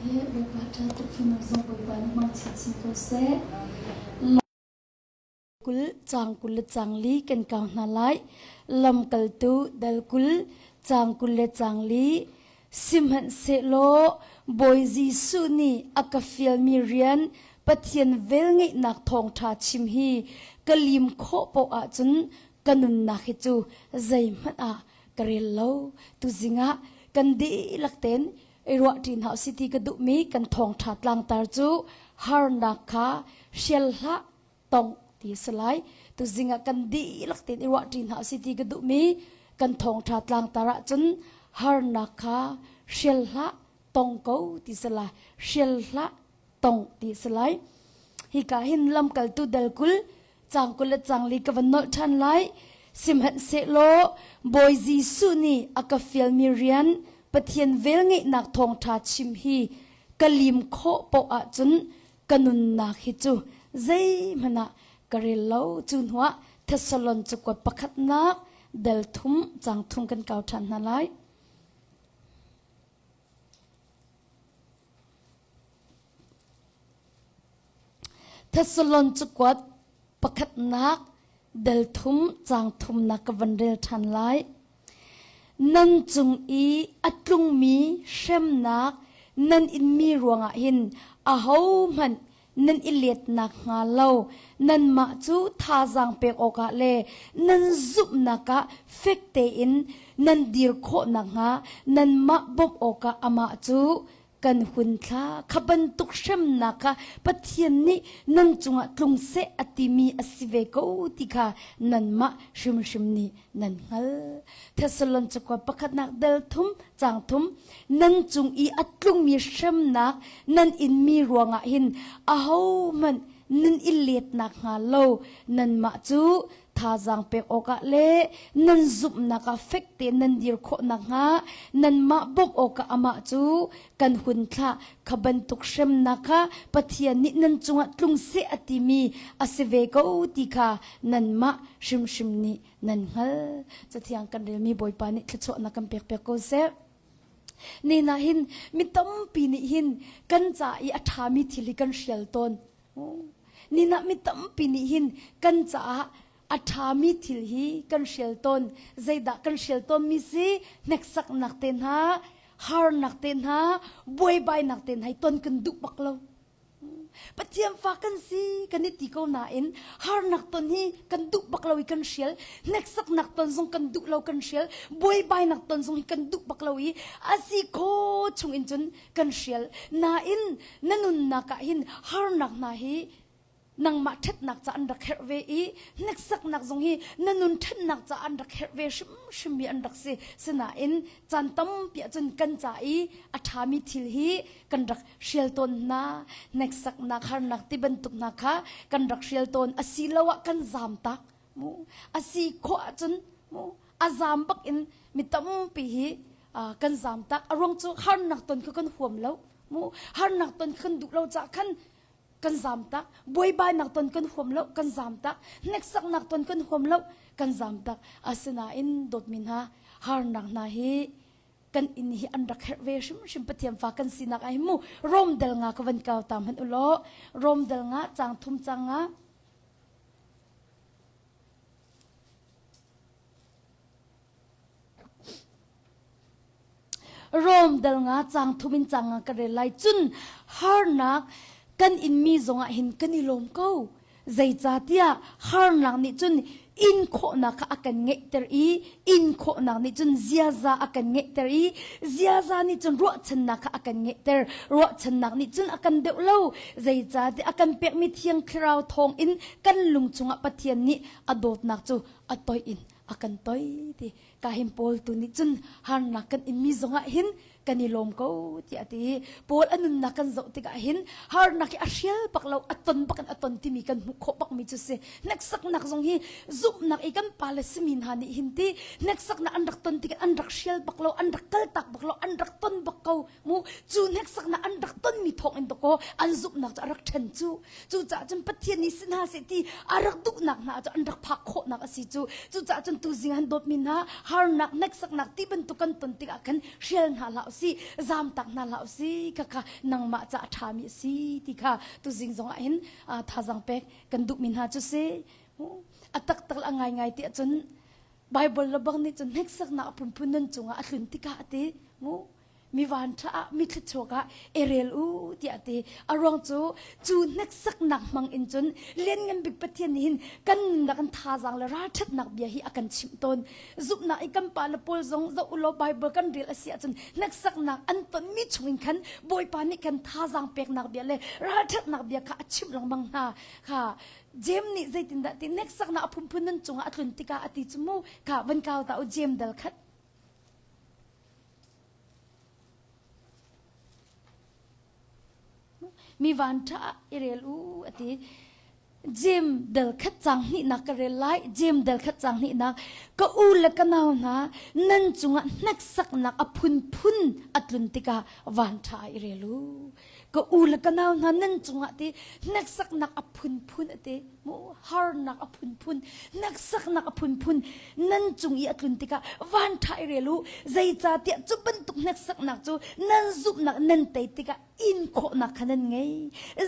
Bawipa ṭha tuk fanu zong Bawipa nih hmang chinchin ko seh. Kul caang 20 le caang li kan kau hna lai. Lamkaltu dal 20 caang 20 le caang li Sihmanhsehlaw Bawi Jesuh nih a ka fialmi rian Pathian velngeihnak thawngṭha chim hi ka lim khawh paoh ahcun ka nunnak hi cu zeihmanh ah ka rel lo. Tuzing ah kan dihlak tein i ruahṭi hna usih ti ka duhmi kan thawngṭha tlangtar cu harnak kha hrial hlah tongh ti a si lai. Tuzing ah kan dihlak tein i ruahṭi hna usih ti ka duhmi kan thawngṭha tlangtar ahcun harnak kha hrial hlah tong ko ti si lai. Hrial hlah tong ti a si lai. Hika hin lamkaltu dal 20 caang 20 le caang li ka van nolh ṭhan lai. Sihmanhsehlaw Bawi Jesuh nih a ka fialmi rian Pathian velngeihnak thawngṭha chim hi ka lim khawh paoh ahcun ka nunnak hi cu zeihmanh ah ka rel lo. Cu hnuah Thessalon cakuat pakhatnak dal thum caang thum kan kau ṭhan hna lai. Thessalon cakuat pakhatnak dal thum caang thumnak ka van rel ṭhan lai. Nan cung i a tlungmi hremnak nan inmi ruangah hin ahohmanh nan i let nakhnga lo nanmah cu thazaang pek awkah le nan zumhnak ah fek tein nan dir khawh nakhnga nanmah bawmh awkah amah cu kan hun thla. Kha bantuk hremnak kha Pathian nih nan cungah tlung seh a timi a si ve ko ti kha nanmah hrimhrim nih nan hngalh. Thessalon cakuat pakhatnak dal thum caang thum nan cung i a tlungmi hremnak nan inmi ruangah hin ahohmanh nan i let nakhnga lo nanmah cu thazaang pek awkah le nan zumhnak ah fek tein nan dir khawh nakhnga nanmah bawmh awkah amah cu kan hun thlah. Kha bantuk hremnak kha Pathian nih nan cungah tlung seh a timi a si ve ko ti kha nanmah hrimhrim nih nan hngal. Cathiang kan relmi Bawipa nih thluachuahnak kan pek piak ko seh. Ni na hin mi tampi nih hin kan ca i a ṭhami thil hi kan hrial tawn. Ni na mi tampi nih hin kan caah a ṭhami thil hi kan hrial tawn. Zeidah kan hrial tawnmi si? Hneksaknak te hna, harnak te hna, buaibainak te hna hi ton kan duh bak lo. Pathian fa kan si kan i ti ko nain harnak ton hi kan duh bak lo i kan hrial hneksaknak ton zong kan duh lo kan hrial buaibainak ton zong hi kan duh bak lo i a si kho chung in cun kan hrial nain na nunnak ah hin harnak hna hi nangmah ṭhatnak ca an rak herh ve i hneksaknak zong hi na nun ṭhannak ca an rak herh ve hrimhrimmi an rak si sinain caan tampi ahcun kan ca i a ṭhami thil hi kan rak hrial tawn hna hneksaknak harnak ti bantuk hna kha kan rak hrial tawn asiloah kan zaam tak mu a si khawh ahcun mu a zaam bak in mi tampi hi kan zaam tak a ruang cu harnak ton kha kan huam lo mu harnak ton kha kan duh lo cah khan kan zaam tak buaibainak ton kan huam lo kan zaam tak hneksaknak ton kan huam lo kan zaam tak asinain dawtmi hna harnak hna hi kan inn hi an rak herh ve hrimhrim Pathian fa kan sinak ah hin mu Rom dal nga ka van kau ta hmanh u law Rom dal nga caang thum caang nga Rom dal nga caang thum in caang nga ka rel lai cun harnak kan inmi zongah hin kan i lawm ko Zeicahtiah harnak nih cun in khawhnak kha a kan ngeihter i in khawhnak nih cun ziaza a kan ngeihter i ziaza nih cun ruahchannak kha a kan ngeihter. Ruahchannak nih cun a kan deuh lo. Zeicahtiah a kan pekmi Thiang Thlarau thawngin kan lung chungah Pathian nih a dawtnak cu a toih in a kan toih ti. Ka hin Paul tu nih cun harnak kan inmi zongah hin kan i lawm ko tiah a ti. Paul a nunnak kan zoh tikah hin harnak hi a hrial bak lo, a ton bak in a ton timi kan hmuh khawh bakmi cu si. Hneksaknak zong hi zumhnak i kan pale simi hna nih hin ti hneksaknak an rak ton tikah an rak hrial bak lo, an rak kaltak bak lo, an rak ton bak ko. Mu cu hneksaknak an rak tonmi thawng in dakaw an zumhnak cu a rak ṭhen cu. Cucaah cun Pathian nih si hna seh ti a rak duhnak hna cu an rak phak khawhnak a si cu. Cucaah cun tuzing han dawtmi hna harnak, hneksaknak ti bantuk kan ton tikah khan hrial hna hlah. usih, zaamtak hna hlah usih. Khakha nangmah ca a ṭhami a si ti kha tuzing zongah hin thazaang pek kan duhmi hna cu si. A taktak le a ngaingai ti ahcun Bible le bang nih cun hneksaknak a phunphun nan cungah a tlun tikah a ti. Mu mi van ṭha ah mi thluachuak ah i rel u tiah a ti. A ruang cu cu hneksaknak hmang in cun Lianngan Bik Pathian nih hin kan nunnak in thazaang le ralṭhatnak bia hi a kan chimh tawn. Zumhnak i kan pa le pawl zong zoh u law Bible kan rel a si ahcun hneksaknak an tonmi chungin khan Bawipa nih kan thazaang peknak bia le ralṭhatnak bia kha a chimh lengmang hna. Kha Jem nih zeitindah ti hneksaknak a phunphun nan cungah a tlun tikah a ti cu mu kha van kau ta u Jem dal khat. Mi van ṭha ah i rel u a ti. Jem dal khat cang hnihnak ka rel lai. Jem dal khat cang hnihnak. Ka u le ka nau hna nan cungah hneksaknak a phunphun a tlun tikah van ṭha ah i rel u. Ka u le ka nau hna nan cungah ti hneksaknak a phunphun a ti mu harnak a phunphun hneksaknak a phunphun nan cung i a tlun tikah van ṭha i rel u zeicahtiah cu bantuk hneksaknak cu nan zumhnak nan tei tikah in khawhnak kha nan ngei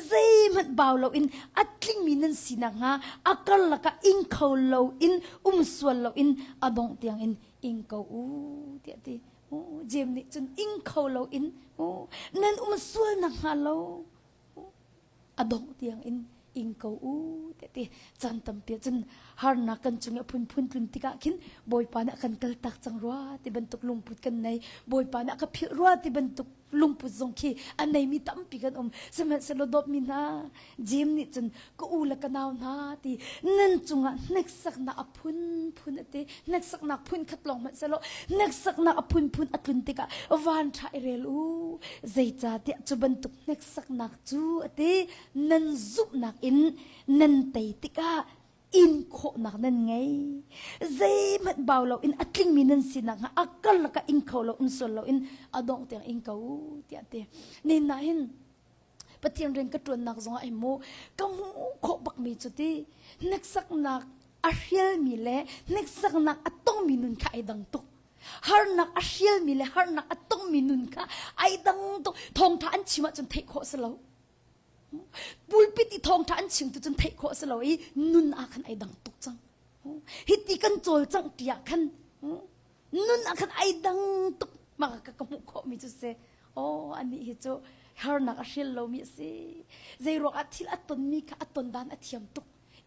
zeihmanh bau loin a tlingmi nan si nakhnga a karlak ah ing kho loin um sual loin a dongh tiangin ing ko u tiah ti Jem nih cun ing kho loin nan um sual nakhnga lo a dongh tiang in ing ko u ti caan tampi cun harnak kan cung i a phunphun tlun tikah khin Bawipa nih a kan kaltak cang rua ti bantuk lungput kan nei Bawipa nih a ka philh rua ti bantuk lungput zong khi a neimi tampi kan um sihmanhsehlaw dawtmi hna Jeim nih cun ka u le ka nau hna ti nan cungah hneksaknak a phunphun a ti hneksaknak phun khat lawng hmanh selaw hneksaknak a phunphun a tlun tikah van ṭha i rel u zeicahtiah cu bantuk hneksaknak cu a ti nan zumhnak in nan tei tikah in khawhnak nan ngei zeihmanh bau lo in a tlingmi nan sinak hnga a karlak ah ing kho lo um sual lo in a dongh tiang ing ko tiah ti nin na hin Pathian rian ka ṭuannak zongah hin mu ka hmuh khawh bakmi cu ti hneksaknak a hrialmi le hneksaknak a tongmi nun kha ai dang tuk harnak a hrialmi le harnak a tongmi nun kha ai dang tuk thawngṭha an chim ahcun theih khawh si lo pulpit i thawngṭha an chim tu cun theih khawh si lo i nun ah khan ai dang tuk cang hiti kan cawlcangh ti ah khan nun ah khan ai dang tuk mah ka ka hmuh khawhmi cu si aw anih hi cu harnak a hrial lomi a si zeiruang ah thil a tonmi kha a ton dan a thiam tuk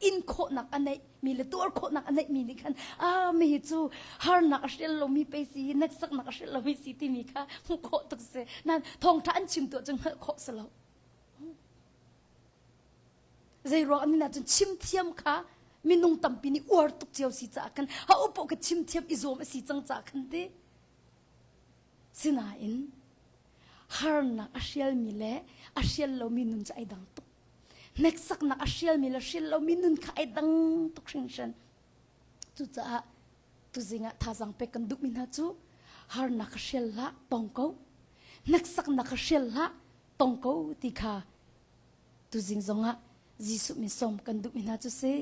in khawhnak a neih mi le tuar khawhnak a neih mi nih khan a mi hi cu harnak a hrial lomi pei si hneksaknak a hrial lomi si timi kha hmuh khawh tuk si nan thawngṭha an chim tu cun hngalh khawh si lo Zeiruang an ahcun chimthiam kha minung tampi nih uar tuk cio si caah khan ha upo ka chimthiam i zuam a si cang caah khan ti. Sinain harnak a hrialmi le a hrial lomi nun cu ai dang tuk. Hneksaknak a hrialmi le hrial lomi nun kha ai dang tuk hringhran. Cucaah tuzing ah thazaang pek kan duhmi hna cu harnak ka hrial hlah tong ko. Hneksaknak ka hrial hlah tong ko ti kha Tuzing zongah Jesuh min sawm kan duhmi hna cu si.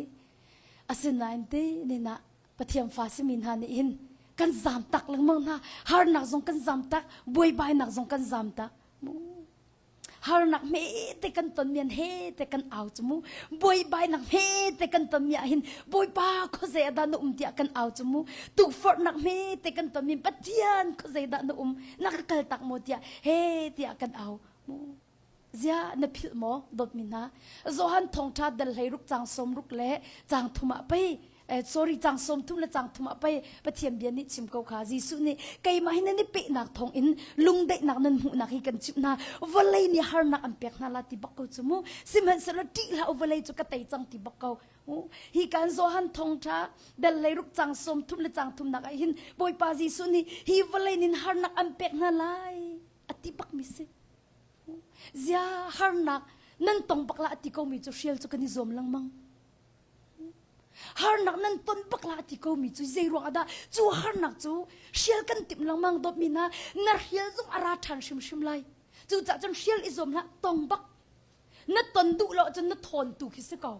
Asinain te nin ah Pathian fa simi hna nih hin kan zaam tak lengmang hna. Harnak zong kan zaam tak, buaibainak zong kan zaam tak. Harnak hme te kan ton mian he te kan au cu mu. Buaibainak hme te kan ton mi ah hin Bawipa khuazei ah dah na um tiah kan au cu mu. Tukforhnak hme te kan ton mi Pathian khuazei dah na um na ka kal tak maw tiah he tiah kan au mu. Ziah na philh maw dawtmi hna? Johan thawngṭha dal 16 caang 60 le caang thum ah pei eh, sorry caang 30 le caang thum ah pei Pathian bia nih chim ko kha Jesuh nih keimah hi nan i pehnak thawng in lungdaihnak nan hmuhnak hi kan chimh hna vawlei nih harnak an pek hna la ti bak ko cu mu sihmanhsehlaw ṭih hlah u vawlei cu ka tei cang ti bak ko hi kan Johan thawngṭha dal 16 caang 30 le caang thumnak ah hin Bawipa Jesuh nih hi vawlei nin harnak an pek hna lai a ti bak mi si Zia harnak nan tong bak la ti ko mi cu hrial cu kan i zuam lengmang. Harnak nan ton bak la ti ko mi cu zei ruang dah cu harnak cu hrial kan timh lengmang dawt mi na na hrial zong a ra ṭhan hrimhrim lai. Cucaah cun hrial i zuam hlah tong bak. Na ton duh lo cun na thawn tu khi si ko.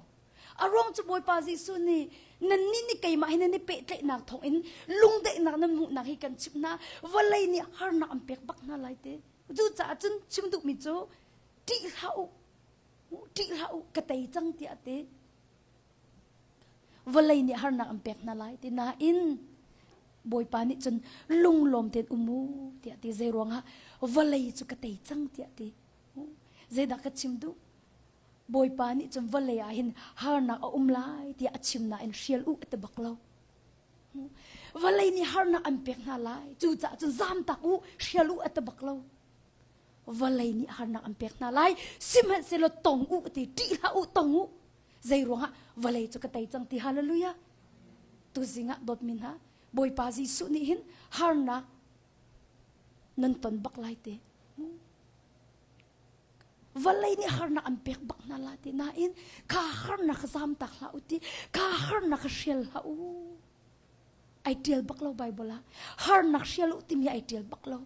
A ruang cu Bawipa Jesuh nih nannih nih keimah hi nan i pehtlaihnak thawngin lungdaihnak nan hmuhnak hi kan chimh hna. Vawlei nih harnak an pek bak hna lai ti. Cucaah cun chim duhmi cu ṭih hlah u, ṭih hlah u, ka tei cang tiah a ti. Vawlei nih harnak an pek hna lai ti nain Bawipa nih cun lunglawm tein um u tiah ti. Zei ruangah vawlei cu ka tei cang tiah ti. Zeidah ka chim duh? Bawipa nih cun vawlei ah hin harnak a um lai tiah a chim nain hrial u a ti bak lo. Vawlei nih harnak an pek hna lai. Cucaah cun zamtak u, hrial u a ti bak lo. Vawlei nih harnak an pek hna lai. Sihmanhsehlaw tong u ti, ṭih hlah u, tong u. Zei ruangah vawlei cu ka tei cang ti hallelujah. Tuzing ah dawtmi hna, Bawipa Jesuh nih hin harnak nan ton bak lai te. Vawlei nih harnak an pek bak hna la ti nain kha harnak kha zam tak hlah u ti kha harnak kha hrial hlah u. Ai tial bak lo Bible ah. Harnak hrial u timi ai tial bak lo.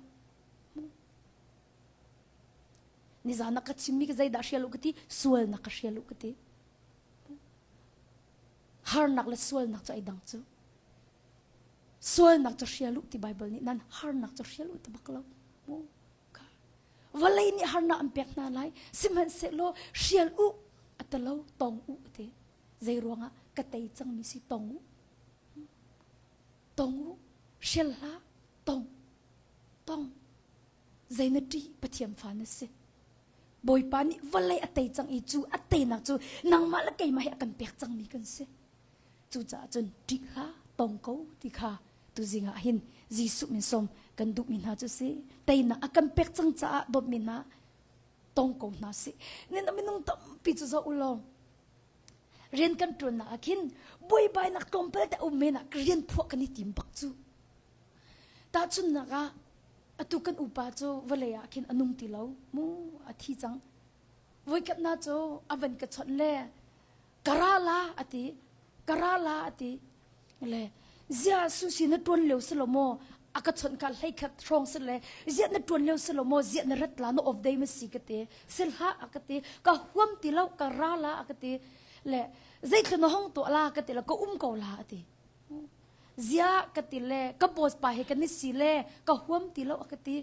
Nizan ah ka chimmi ka zeidah hrial u ka ti sualnak ka hrial u ka ti. Harnak le sualnak cu ai dang cu. Sualnak cu hrial u ti Bible nih nan harnak cu hrial u ti bak lo. Vawlei nih harnak an pek hna lai sihmanhsehlaw hrial u a ti lo tong u a ti. Zei ruangah ka tei cangmi si tong u. Tong u hrial hlah tong tong zei na ṭih Pathian fa na si. Bawipa nih vawlei a tei cang i cu a teinak cu nangmah le keimah hi a kan pek cangmi kan si. Cucaah cun ṭih hlah tong ko ti kha tuzing ah hin Jesuh min sawm kan duhmi hna cu si. Teinak a kan pek cang caah dawtmi hna tong ko hna sih. Nin minung tampi cu zoh u law rian kan ṭuannak ah khin buaibainak tlawmpal te um men ah rian phuah kan i tim bak cu. Tahchunhnak ah atu kan upa cu vawlei ah khin a nung ti lo mu a thi cang. Voikhat na cu a van ka chawnh le ka ra la a ti ka ra la a ti le zia susi na tuan lio si lo maw a ka chawnh ka hlei khat hrawng si le zia na tuan lio si lo maw zia na rat la na off day ma si ka ti sil hlah a ka ti ka huam ti lo ka ra la a ka ti le zeitlun na hong tuah la ka ti la ka um ko la a ti zia ka ti le ka boss pa he kan i si le ka huam ti lo a ka ti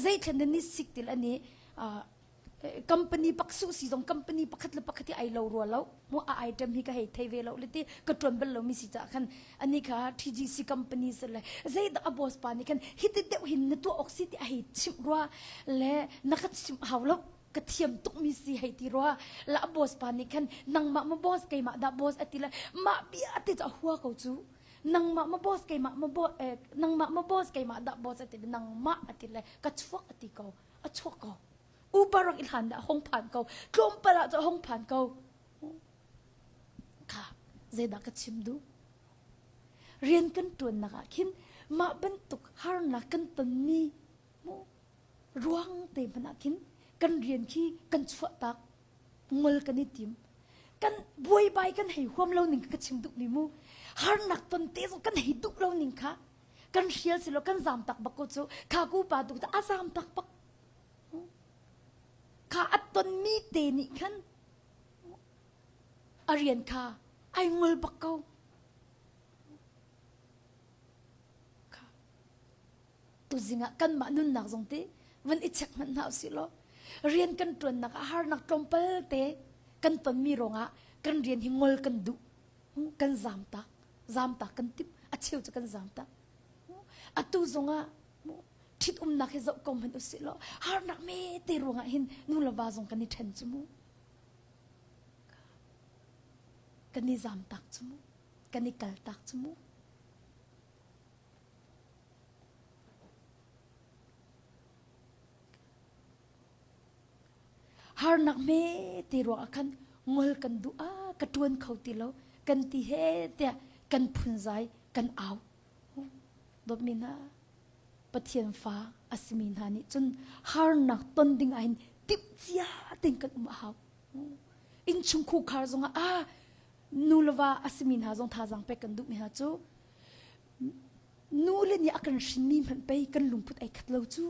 zeitlun na ni sik til ani company pak su si zong company pakhat le pakhat hi ai lo rua lo mu a item hi ka hei thei ve lo le ti ka tuan bal lo mi si cha khan ani kha TGC company se le zeidah a boss pa nih khan hiti deuh hin na tuah ok si ti a hei chimh rua le na ka chimh hau lo ka thiam tuk mi si hei ti rua la a boss pa nih khan nangmah ma boss keimah dah boss ati le mah bia ti cha hua ko cu nangmah ma boss keimah ma boss eh, nangmah ma boss keimah dah boss ati le nangmah ati le ka chuak ati ko a chuak ko Uber rak i hlan dah hong phan ko tlawmpal ah cu hong phan ko kha zeidah ka chim duh rian kan ṭuannak ah khin mah bantuk harnak kan tonmi mu ruang te hmanh ah khin kan rian khi kan chuahtak ngol kan i tim kan buaibai kan hei huam lo ning ka chim duh mi mu harnak ton te zong kan hei duh lo ning kha kan hrial si lo kan zam tak bak ko cu kha ku pa tu a zam tak bak Kha a tonmi te nih khan a rian kha ai ngol bak ko. Kha tuzing ah kanmah nunnak zong te van i check hmanh hna usih law rian kan ṭuannak ah harnak tlawmpal te kan tonmi ruangah kan rian hi ngol kan duh kan zam tak zam tak kan timh a cheu cu kan zam tak atu zongah ṭhitumnak hi zoh ko hmanh usih law harnak me te ruangah hin nu le va zong kan i ṭhen cu mu kan i zam tak cu mu kan i kal tak cu mu harnak me te ruangah khan ngol kan duh a ka ṭuan kho ti lo kan ti he tiah kan phunzai kan au Dawtmi hna, Pathian fa a simi hna nih cun harnak ton ding ah hin timhcia tein kan um a hau. Innchung khukhar zongah ah nu le va a simi hna zong thazaang pek kan duhmi hna cu nu le nih a kan hrinmi hmanh pei kan lungput ai khat lo cu.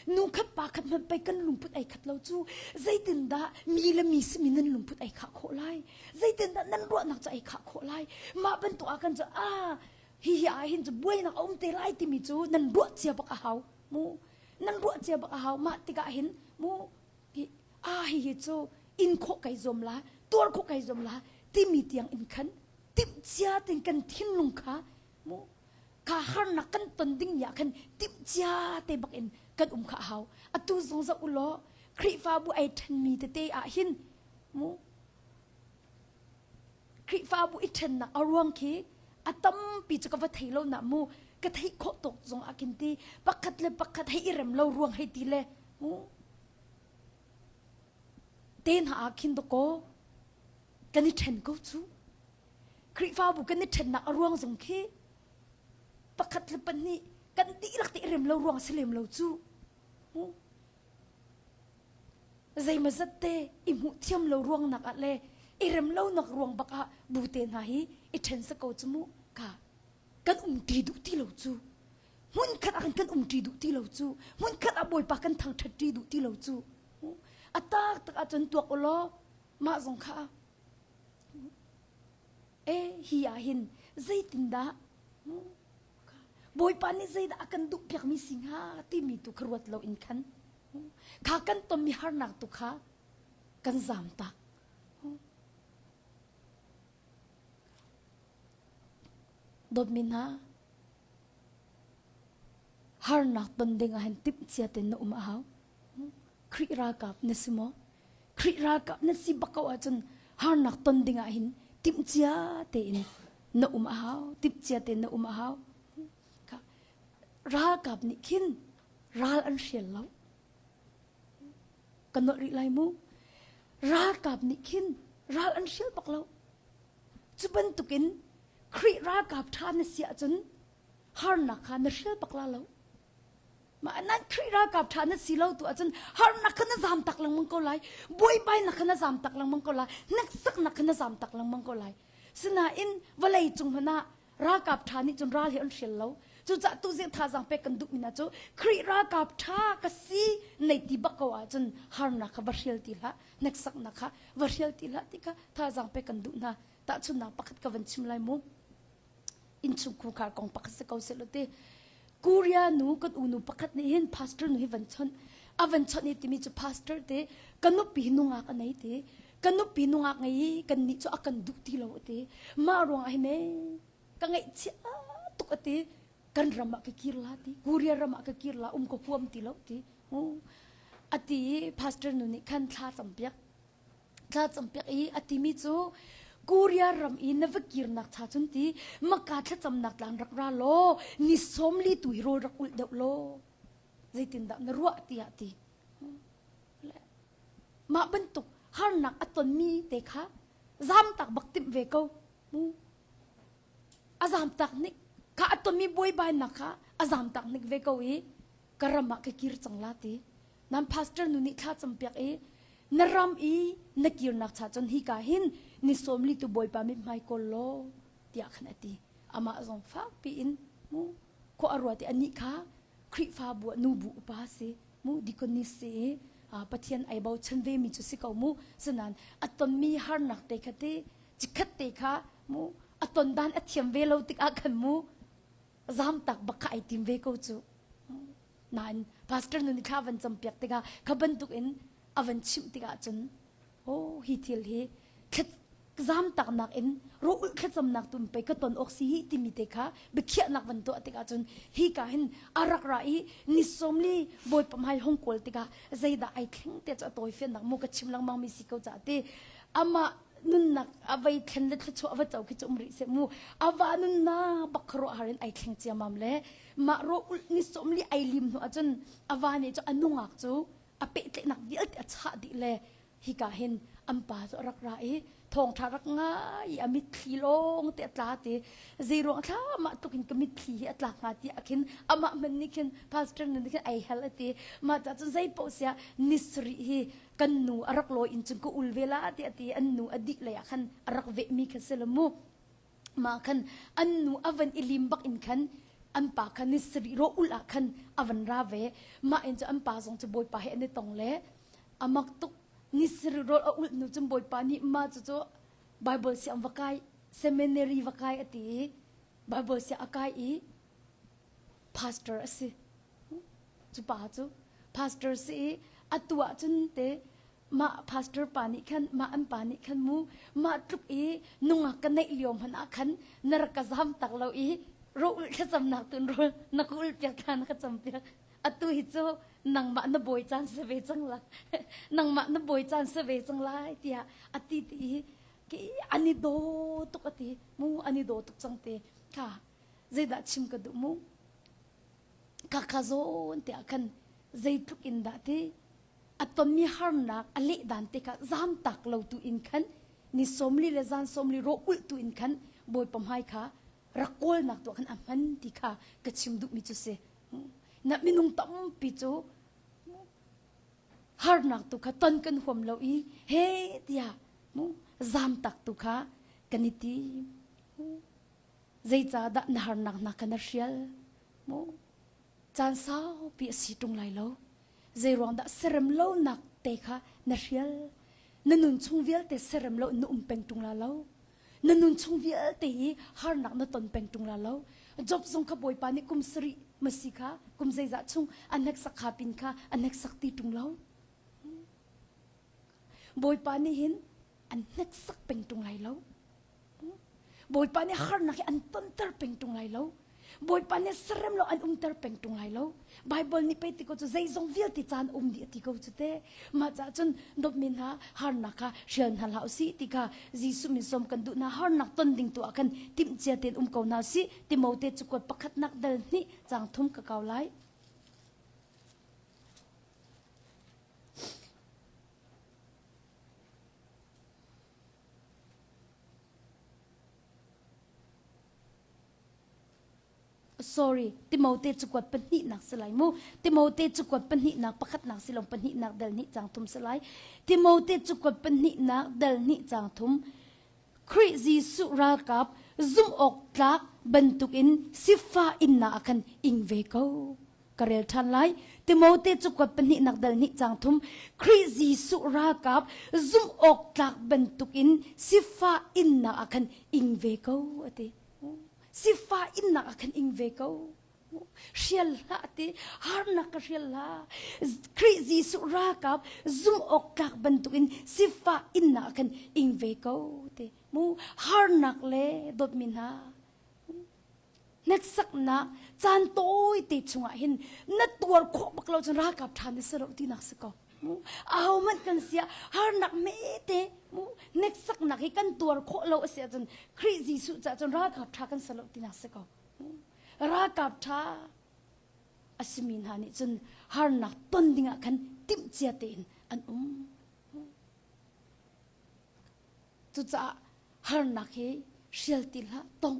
Nu khat pa khat hmanh pei kan lungput ei khat lo cu zeitindah mi le mi simi nan lungput ei khah khawh lai? Zeitindah nan ruahnak cu ei khah khawh lai? Mah bantuk ah kan cu ah hihi ah hin cu buainak a um te lai timi cu nan ruah cia bak a hau mu. Nan ruah cia bak a hau. Mah tikah hin mu hi ah hihi cu in khawh kai zuam la, tuar khawh kai zuam la timi tiang in khan timh cia tin kan thinlung kha mu kha harnak kan ton ding ni ah khan timh cia te bak in kan um kha a hau. Atu zong zoh u law Khrihfabu ai ṭhenmi tete ah hin mu Khrihfabu i ṭhennak a ruang khi a tampi cu ka va thei lo na mu ka theih khawh tuk zong ah khin ti pakhat le pakhat hei i rem lo ruang hei ti le mu te hna ah khin dakaw kan i ṭhen ko cu. Khrihfabu kan i ṭhennak a ruang zong khi pakhat le pahnih kan dihlak te i rem lo ruang si lem lo cu. Zeimazat te i hmuh thiam lo ruangnak ah le i rem lonak ruang bak ah bu te hna hi i ṭhen si ko cu mu ka kan um ṭi duh ti lo cu. Hmunkhat ah kan um ṭi duh ti lo cu. Hmunkhat ah Bawipa kan thangṭhat ṭi duh ti lo cu. A tak tak ahcun tuak u law mah zong kha E hi ah hin zeitindah Bawipa nih zeidah a kan duhpiakmi si hnga timi tu kha ruat lo in khan kha kan tonmi harnak tu kha kan zam tak. Dawtmi hna, harnak ton ding ah hin timhcia tein na um a hau. Khrih ralkap na si maw? Khrih ralkap na si bak ko ahcun harnak ton ding ah hin timhcia tein na um a hau. Timhcia tein na um a hau. Ralkap nih khin ral an hrial lo. Ka nolh rih lai mu. Ralkap nih khin ral an hrial bak lo. Cu bantukin Khrih ralkap ṭha na si ahcun harnak kha na hrial bak la lo. Mah nan Khrih ralkap ṭha na si lo tu ahcun harnak kha na zam tak lengmang ko lai. Buaibainak kha na zam tak lengmang ko lai. Hneksaknak kha na zam tak lengmang ko lai. Sinain vawlei cung hmanh ah ralkap ṭha nih cun ral hi an hrial lo. Cucaah tuzing thazaang pek kan duhmi hna cu Khrih ralkap ṭha ka si nei ti bak ko ahcun harnak kha va hrial ti hlah, hneksaknak kha va hrial ti hlah ti kha thazaang pek kan duh hna. Tahchunhnak pakhat ka van chim lai mu. Innchungkhar kong pakhat si ko seh ti. Korea nu kan unu pakhat nih hin pastor nu hi van chawnh. A van chawnh i timi cu pastor te ka nupi nungak a nei ti. Ka nupi nungak ngei i kan nih cu a kan duh ti lo ti. Mah ruangah hi me ka ngaihchia tuk a ti. Kan ram ah ka kir la ti. Korea ram ah ka kir la um ka huam ti lo ti. A ti i pastor nu nih khan thla campiak. Thla campiak i a timi cu Korea ram i na va kirnak cha cun ti maka thlacamnak tlang rak ra law ni sawmli tu hi rawl rak ulh deuh law zeitindah na ruah tiah ti. Mah bantuk harnak a tonmi te kha zamtak bak timh ve ko. A zamtak nik kha a tonmi buaibainak kha a zamtak nik ve ko i ka ram ah ka kir cang la ti. Nan pastor nu nih thla campiak i na ram i na kirnak cha cun hi ka hin ni sawmli tu Bawipa mithmai kawl law tiah khan a ti. Amah zong fakpi in mu khua a ruat i anih kha Khrihfabu ah nubu upa si mu deaconess si i Pathian ai bochan ve mi cu si ko mu sinain a tonmi harnak te kha te cikhat te kha mu a ton dan a thiam ve lo tikah khan mu zamtak bak kha ai tim ve ko cu. Nain pastor nu nih thla van campiak tikah kha bantuk in a van chimh tikah cun oh hi thil hi zamtaknak in rawh thlacamnak tu pei ka ton awk si hi timi te kha biakhiahnak van tuah tikah cun hi ka hin a rak ra i ni sawmli bawipa hmai hong kawl tikah zeidah ai thleng te cu a tawi fiannak mu ka chim lengmang mi si ko ca ti amah nunnak a vei thlen le thluachuah va co khi cu um rih seh mu ava nunnak bak khuaruah har in ai thleng ciamam le mah rawh ulh ni sawmli ai lim hnu ahcun a va nih cu a nungak cu a pehtlaihnak vialte a chah dih le hika hin an pa cu a rak ra i thawngṭha rak ngai i a mitthli lawng te a tla ti zeiruang thla mah tluk in ka mitthli hi a tlak hnga ti ah khin amah hmanh nih khin pastor nu nih khin ai hel a ti mah ca cun zei paoh siah ni sarih hi kan nu a rak lawi in cun ka ul ve la ti a ti an nu a dih lei ah khan a rak vehmi kha si lo mu mah khan an nu a van i lim bak in khan. An pa kha ni sarih rawh ulh ah khan a van ra ve. Mah in cu an pa zong cu Bawipa he an i tong le a mak tuk. Ni sarih rawl a ulh hnu cun Bawipa nih mah cucu Bible siang va kai, seminary va kai a ti i Bible siang a kai i pastor a si. Cu pa cu pastor si i atu ah cun te mah pastor pa nih khan mah an pa nih khan mu mah tluk i nungak ka neih lio hmanh ah khan na rak ka zam tak lo i ro ulh thlacamnak tun rawl na ka ulh piak thla na ka cam piak atu hi cu nangmah na bawi caan si ve cang la nangmah na bawi caan si ve cang lai tiah a ti ti i ki an i daw tuk a ti mu an i daw tuk cang te kha zeidah chim ka duh mu ka ka zawn te ah khan zeitluk in dah ti a tonmi harnak a leh dan te kha zam tak lo tu in khan ni sawmli le zan sawmli ro ulh tu in khan bawipa hmai kha rak kawlnak tu khan a hman ti kha ka chim duhmi cu si na minung tampi cu harnak tu kha ton kan huam lo i he tiah mu zam tak tu kha kan i ti Zeicahdah na harnak hna kha na hrial? Mu caan saupi a si ṭung lai lo. Zeiruang dah serem lonak te kha na hrial? Na nun chung vialte serem lo na um peng ṭung la lo. Na nun chung vialte hi harnak na ton peng ṭung la lo. Job zong kha Bawipa nih kum sarih masi kha kum zeizah chung a hneksak kha pin kha a hneksak ti ṭung lo. Bawipa nih hin an hneksak peng ṭung lai lo. Bawipa nih harnak hi an tonter peng ṭung lai lo. Bawipa nih serem lo an umter peng ṭung lai lo. Bible nih pei ti ko cu zeizong vialte caan um dih a ti ko cu te. Mah caah cun dawtmi hna harnak kha hrial hna hlah usih ti kha Jesuh min sawm kan duh hna harnak ton ding tu ah khan timhcia tein um ko hna usih. Timote cakuat pakhatnak dal hnih caang thum ka kau lai. Sorry, Timote cakuat pahnihnak si lai mu. Timote cakuat pahnihnak pakhatnak si lo pahnihnak dal hnih cang thum si lai. Timote cakuat pahnihnak dal hnih cang thum. Khrih Jesuh ralkap zumh awk tlak bantukin sifah innak ah khan ing ve ko. Ka rel ṭhan lai. Timote cakuat pahnihnak dal hnih cang thum Khrih Jesuh ralkap zumh awk tlak bantukin sifah innak ah khan ing ve ko a ti. Sifah innak ah khan ing ve ko. Hrial hlah a ti. Harnak ka hrial hlah. Khrih Jesuh ralkap zumh awk tlak bantukin sifah innak ah khan ing ve ko ti. Mu harnak le dawtmi hna hneksaknak caan tawite chungah hin na tuar khawh bak lo cun ralkap ṭha na si lo tinak si ko. Ahohmanh kan si ah harnak mete mu hneksaknak hi kan tuar khawh lo a si ahcun Khrih Jesuh caah cun ralkap ṭha kan si lo tinak si ko. Ralkap ṭha a simi hna nih cun harnak ton dingah khan timhcia tein an um. Cucaah harnak hi hrial ti hlah tong.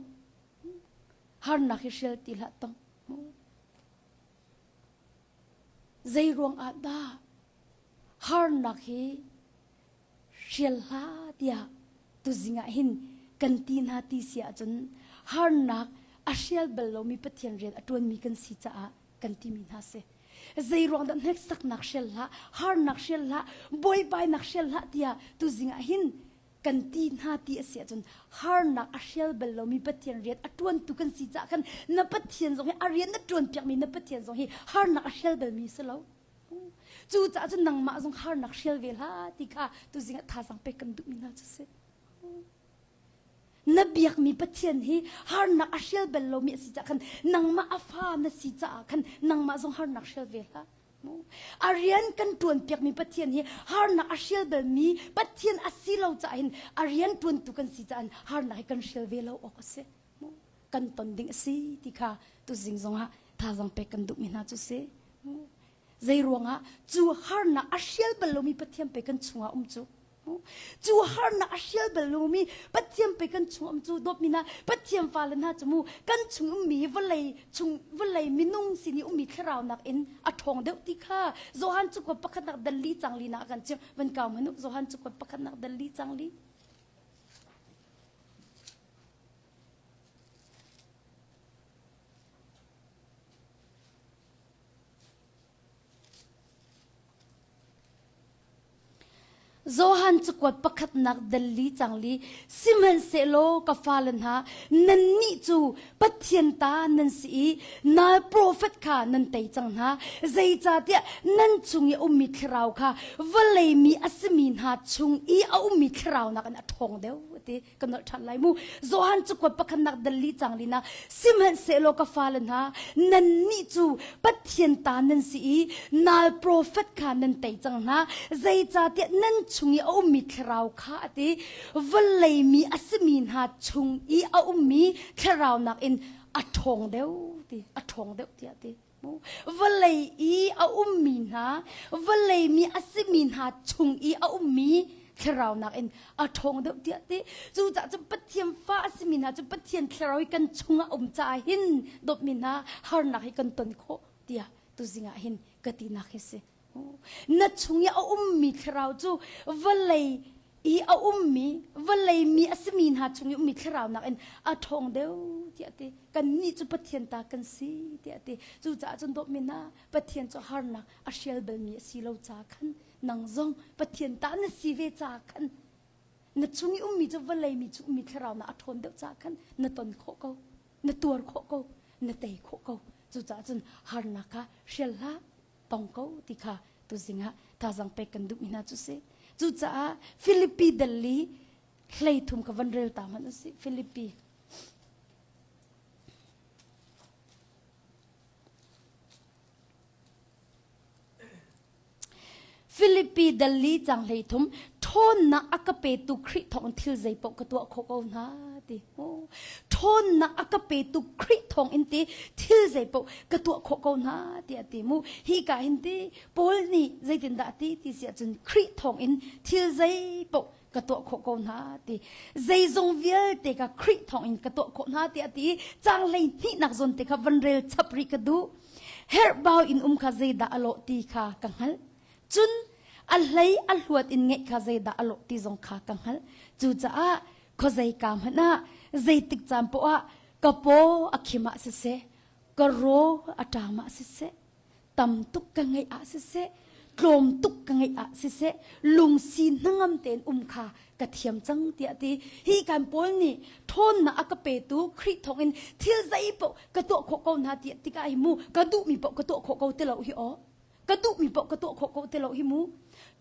Harnak hi hrial ti hlah tong. Zei ruang ah dah harnak hi hrial hlah tiah tuzing ah hin kan ti hna ti si ahcun harnak a hrial bal lomi Pathian rian a ṭuanmi kan si caah kan timi hna si. Zei ruang dah hneksaknak hrial hlah, harnak hrial hlah, buaibainak hrial hlah tiah tuzing ah hin kan ti hna ti a si ahcun harnak a hrial bal lomi Pathian rian a ṭuantu kan si caah khan na Pathian zong hi a rian na ṭuanpiakmi na Pathian zong hi harnak a hrial balmi si lo. Cucaah cun nangmah zong harnak hrial ve hlah ti kha tuzing ah thazaang pek kan duhmi hna cu si. Na biakmi Pathian hi harnak a hrial bal lomi a si caah khan nangmah a fa na si caah khan nangmah zong harnak hrial ve hlah. A rian kan ṭuanpiakmi Pathian hi harnak a hrial balmi Pathian a si lo caah hin a rian ṭuantu kan si caah harnak hi kan hrial ve lo awk a si. Kan ton ding a si ti kha tuzing zongah thazaang pek kan duhmi hna cu si. Zei ruangah cu harnak a hrial bal lomi Pathian pe kan chungah um cu. Cu harnak a hrial bal lomi Pathian pe kan chung um cu dawtmi hna Pathian fale hna cu mu kan chung ummi hi vawlei chung vawlei minung sin i ummi thlarau nakin a ṭhawng deuh ti kha Johan cakuat pakhatnak dal li cang li na kan chim van kau hmanh u Johan cakuat pakhatnak dal li cang li Johan cakuat pakhatnak dal li cang li sihmanhsehlaw ka fale hna nannih cu Pathian ta nan si i nal profet kha nan tei cang hna zeicahtiah nan chung i a ummi thlarau kha vawlei mi a simi hna chung i a ummi thlarau nakin a ṭhawng deuh ti ka nolh ṭhan lai mu Johan cakuat pakhatnak dal li cang li na sihmanhsehlaw ka fale hna nannih cu Pathian ta nan si i nal profet kha nan tei cang hna zeicahtiah nan chung i a ummi thlarau kha a ti vawlei mi a simi hna chung i a ummi thlarau nakin a ṭhawng deuh ti a ṭhawng deuh tiah ti vawlei i a ummi hna vawlei mi a simi hna chung i a ummi thlarau nakin a ṭhawng deuh tiah ti cucaah cun Pathian fa a simi hna cu Pathian thlarau hi kan chungah um caah hin dawtmi hna harnak hi kan ton khawh tiah tuzing ah hin ka tinak hi si na chung i a ummi thlarau cu vawlei i a ummi vawlei mi a simi hna chung i ummi thlarau nakin a ṭhawng deuh tiah ti kannih cu Pathian ta kan si tiah ti cucaah cun dawtmi hna Pathian cu harnak a hrial balmi a si lo ca khan nang zong Pathian ta na si ve ca khan na chung i ummi cu vawlei mi chung ummi thlarau na a ṭhawn deuh ca khan na ton khawh ko na tuar khawh ko na tei khawh ko cucaah cun harnak kha hrial hlah tong ko ti kha tuzing ah thazang pek kan duhmi hna cu si cucaah Filipi dal li hlei thum ka van rel ta hmanh usih Filipi Filipi dal li cang hlei thum ṭhawnnak a ka petu Khrih thawng thil zeipaoh ka tuah khawh ko hna ti. Ṭhawnnak a ka petu Khrih thawng in ti thil zeipaoh ka tuah khawh ko hna tiah ti mu. Hi ka hin ti Paul nih zeitindah a ti ti si ahcun Khrih thawng in thil zeipaoh ka tuah khawh ko hna ti. Zeizong vialte ka Khrih thawng in ka tuah khawh hna tiah ti cang hlei hnihnak zawn te kha van rel chap rih ka duh. Herhbau in um kha zeidah a lawh ti kha ka hngalh. Cun a hlei a hluat in ngeih kha zeidah a lawh ti zong kha ka hngalh. Cucaah khuazei ka hmanh ah zeitik caan poah ah ka paw a khim ah siseh, ka raw a ṭam ah siseh, tam tuk ka ngeih ah siseh, tlawm tuk ka ngeih ah siseh, lungsi hnangam tein um kha ka thiam cang tiah ti. Hi kan Paul nih ṭhawnnak a ka petu Khrih thawngin thil zei paoh ka tuah khawh ko hna tiah tikah hi mu ka duhmi paoh ka tuah khawh ko ti lo hi aw. Ka duhmi paoh ka tuah khawh ko ti lo hi mu.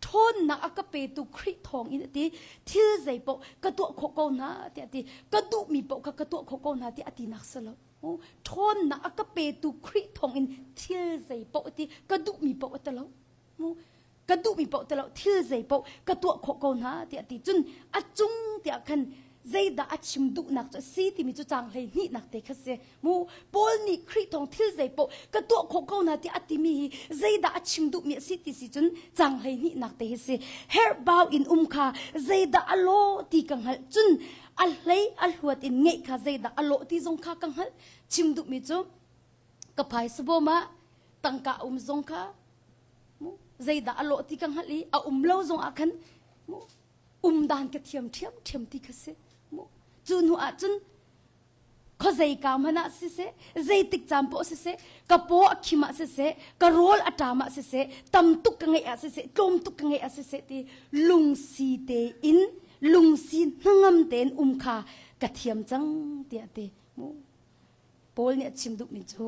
Ṭhawnnak a ka petu Khrih thawng in a ti thil zei paoh ka tuah khawh ko hna tiah a ti. Ka duhmi paoh kha ka tuah khawh ko hna tiah a tinak si lo. Ṭhawnnak a ka petu Khrih thawng in thil zei paoh a ti ka duhmi paoh a ti lo. Ka duhmi paoh ti lo thil zei paoh ka tuah khawh ko hna tiah a ti. Cun a cung tiah khan zeidah a chim duhnak cu a si timi cu caang 12 nak te kha si. Mu Paul nih Khrih thawng thil zei paoh ka tuah khawh ko hna tiah a timi hi zeidah a chim duhmi a si ti si cun caang 12 nak te hi si. Herhbau in um kha zeidah a lawh ti ka hngalh cun a hlei a hluat in ngeih kha zeidah a lawh ti zong kha ka hngalh. Chim duhmi cu ka phaisa bawm ah tangka a um zong kha zeidah a lawh ti ka hngalh i a um lo zong ah khan um dan ka thiam ṭhiamṭhiam ti kha si. Cu hnu ah cun khuazei ka hmanh ah siseh zeitik caan poah siseh ka paw a khim ah siseh ka rawl a ṭam ah siseh tam tuk ka ngeih ah siseh tlawm tuk ka ngeih ah siseh ti lungsi tein lungsi hnangam tein um kha ka thiam cang tiah ti mu Paul nih a chim duhmi cu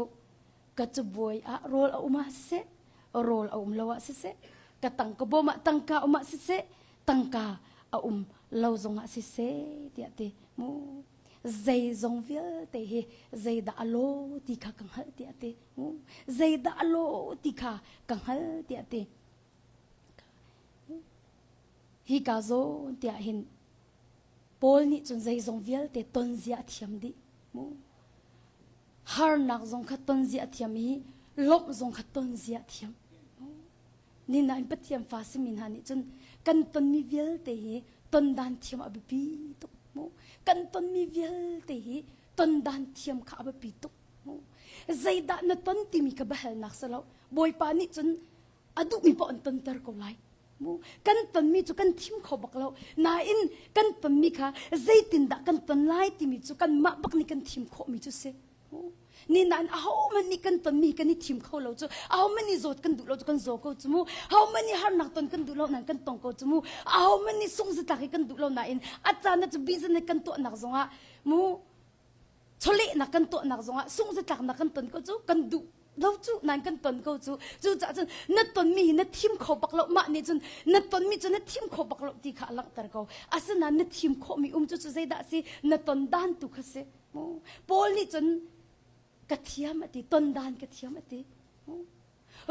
ka cabuai ah rawl a um ah siseh rawl a um lo ah siseh ka tangka bawm ah tangka um ah siseh tangka a um lo zong ah siseh tiah ti mu zeizong vialte hi zeidah a law ti kha ka hngalh tiah ti mu zeidah a law ti kha ka hngalh tiah ti hi ka zawn tiah hin Paul nih cun zeizong vialte ton zia a thiam dih mu harnak zong kha ton zia a thiam i lawmh zong kha ton zia a thiam Ninain Pathian fa simi hna nih cun kan tonmi vialte hi ton dan thiam a biapi tuk mu. Kan tonmi vialte hi ton dan thiam kha a biapi tuk mu. Zeidah na ton timi kha biahalnak si lo. Bawipa nih cun a duhmi paoh an tonter ko lai. Mu. Kan tonmi cu kan thim kho bak lo. Nain kan tonmi kha zeitindah kan ton lai timi cu kanmah bak nih kan thim khawhmi cu si. Ni nain ahohmanh nih kan tonmi kan i thim kho lo cu. Ahohmanh nih zawt kan duh lo cu kan zaw ko cu mu. Ahohmanh nih harnak ton kan duh lo nain kan tong ko cu mu. Ahohmanh nih sungzatlak hi kan duh lo nain a caan ah cu business kan tuahnak zongah mu chawlehnak kan tuahnak zongah sungzatlaknak kan ton ko cu kan duh lo cu nain kan ton ko cu. Cucaah cun na tonmi hi na thim kho bak lo mah nih cun na tonmi cu na thim kho bak lo ti kha a langhter ko. Asinain na thim khawhmi um cu cu zeidah a si? Na ton dan tu kha si. Paul nih cun ka thiam a ti, ton dan ka thiam a ti.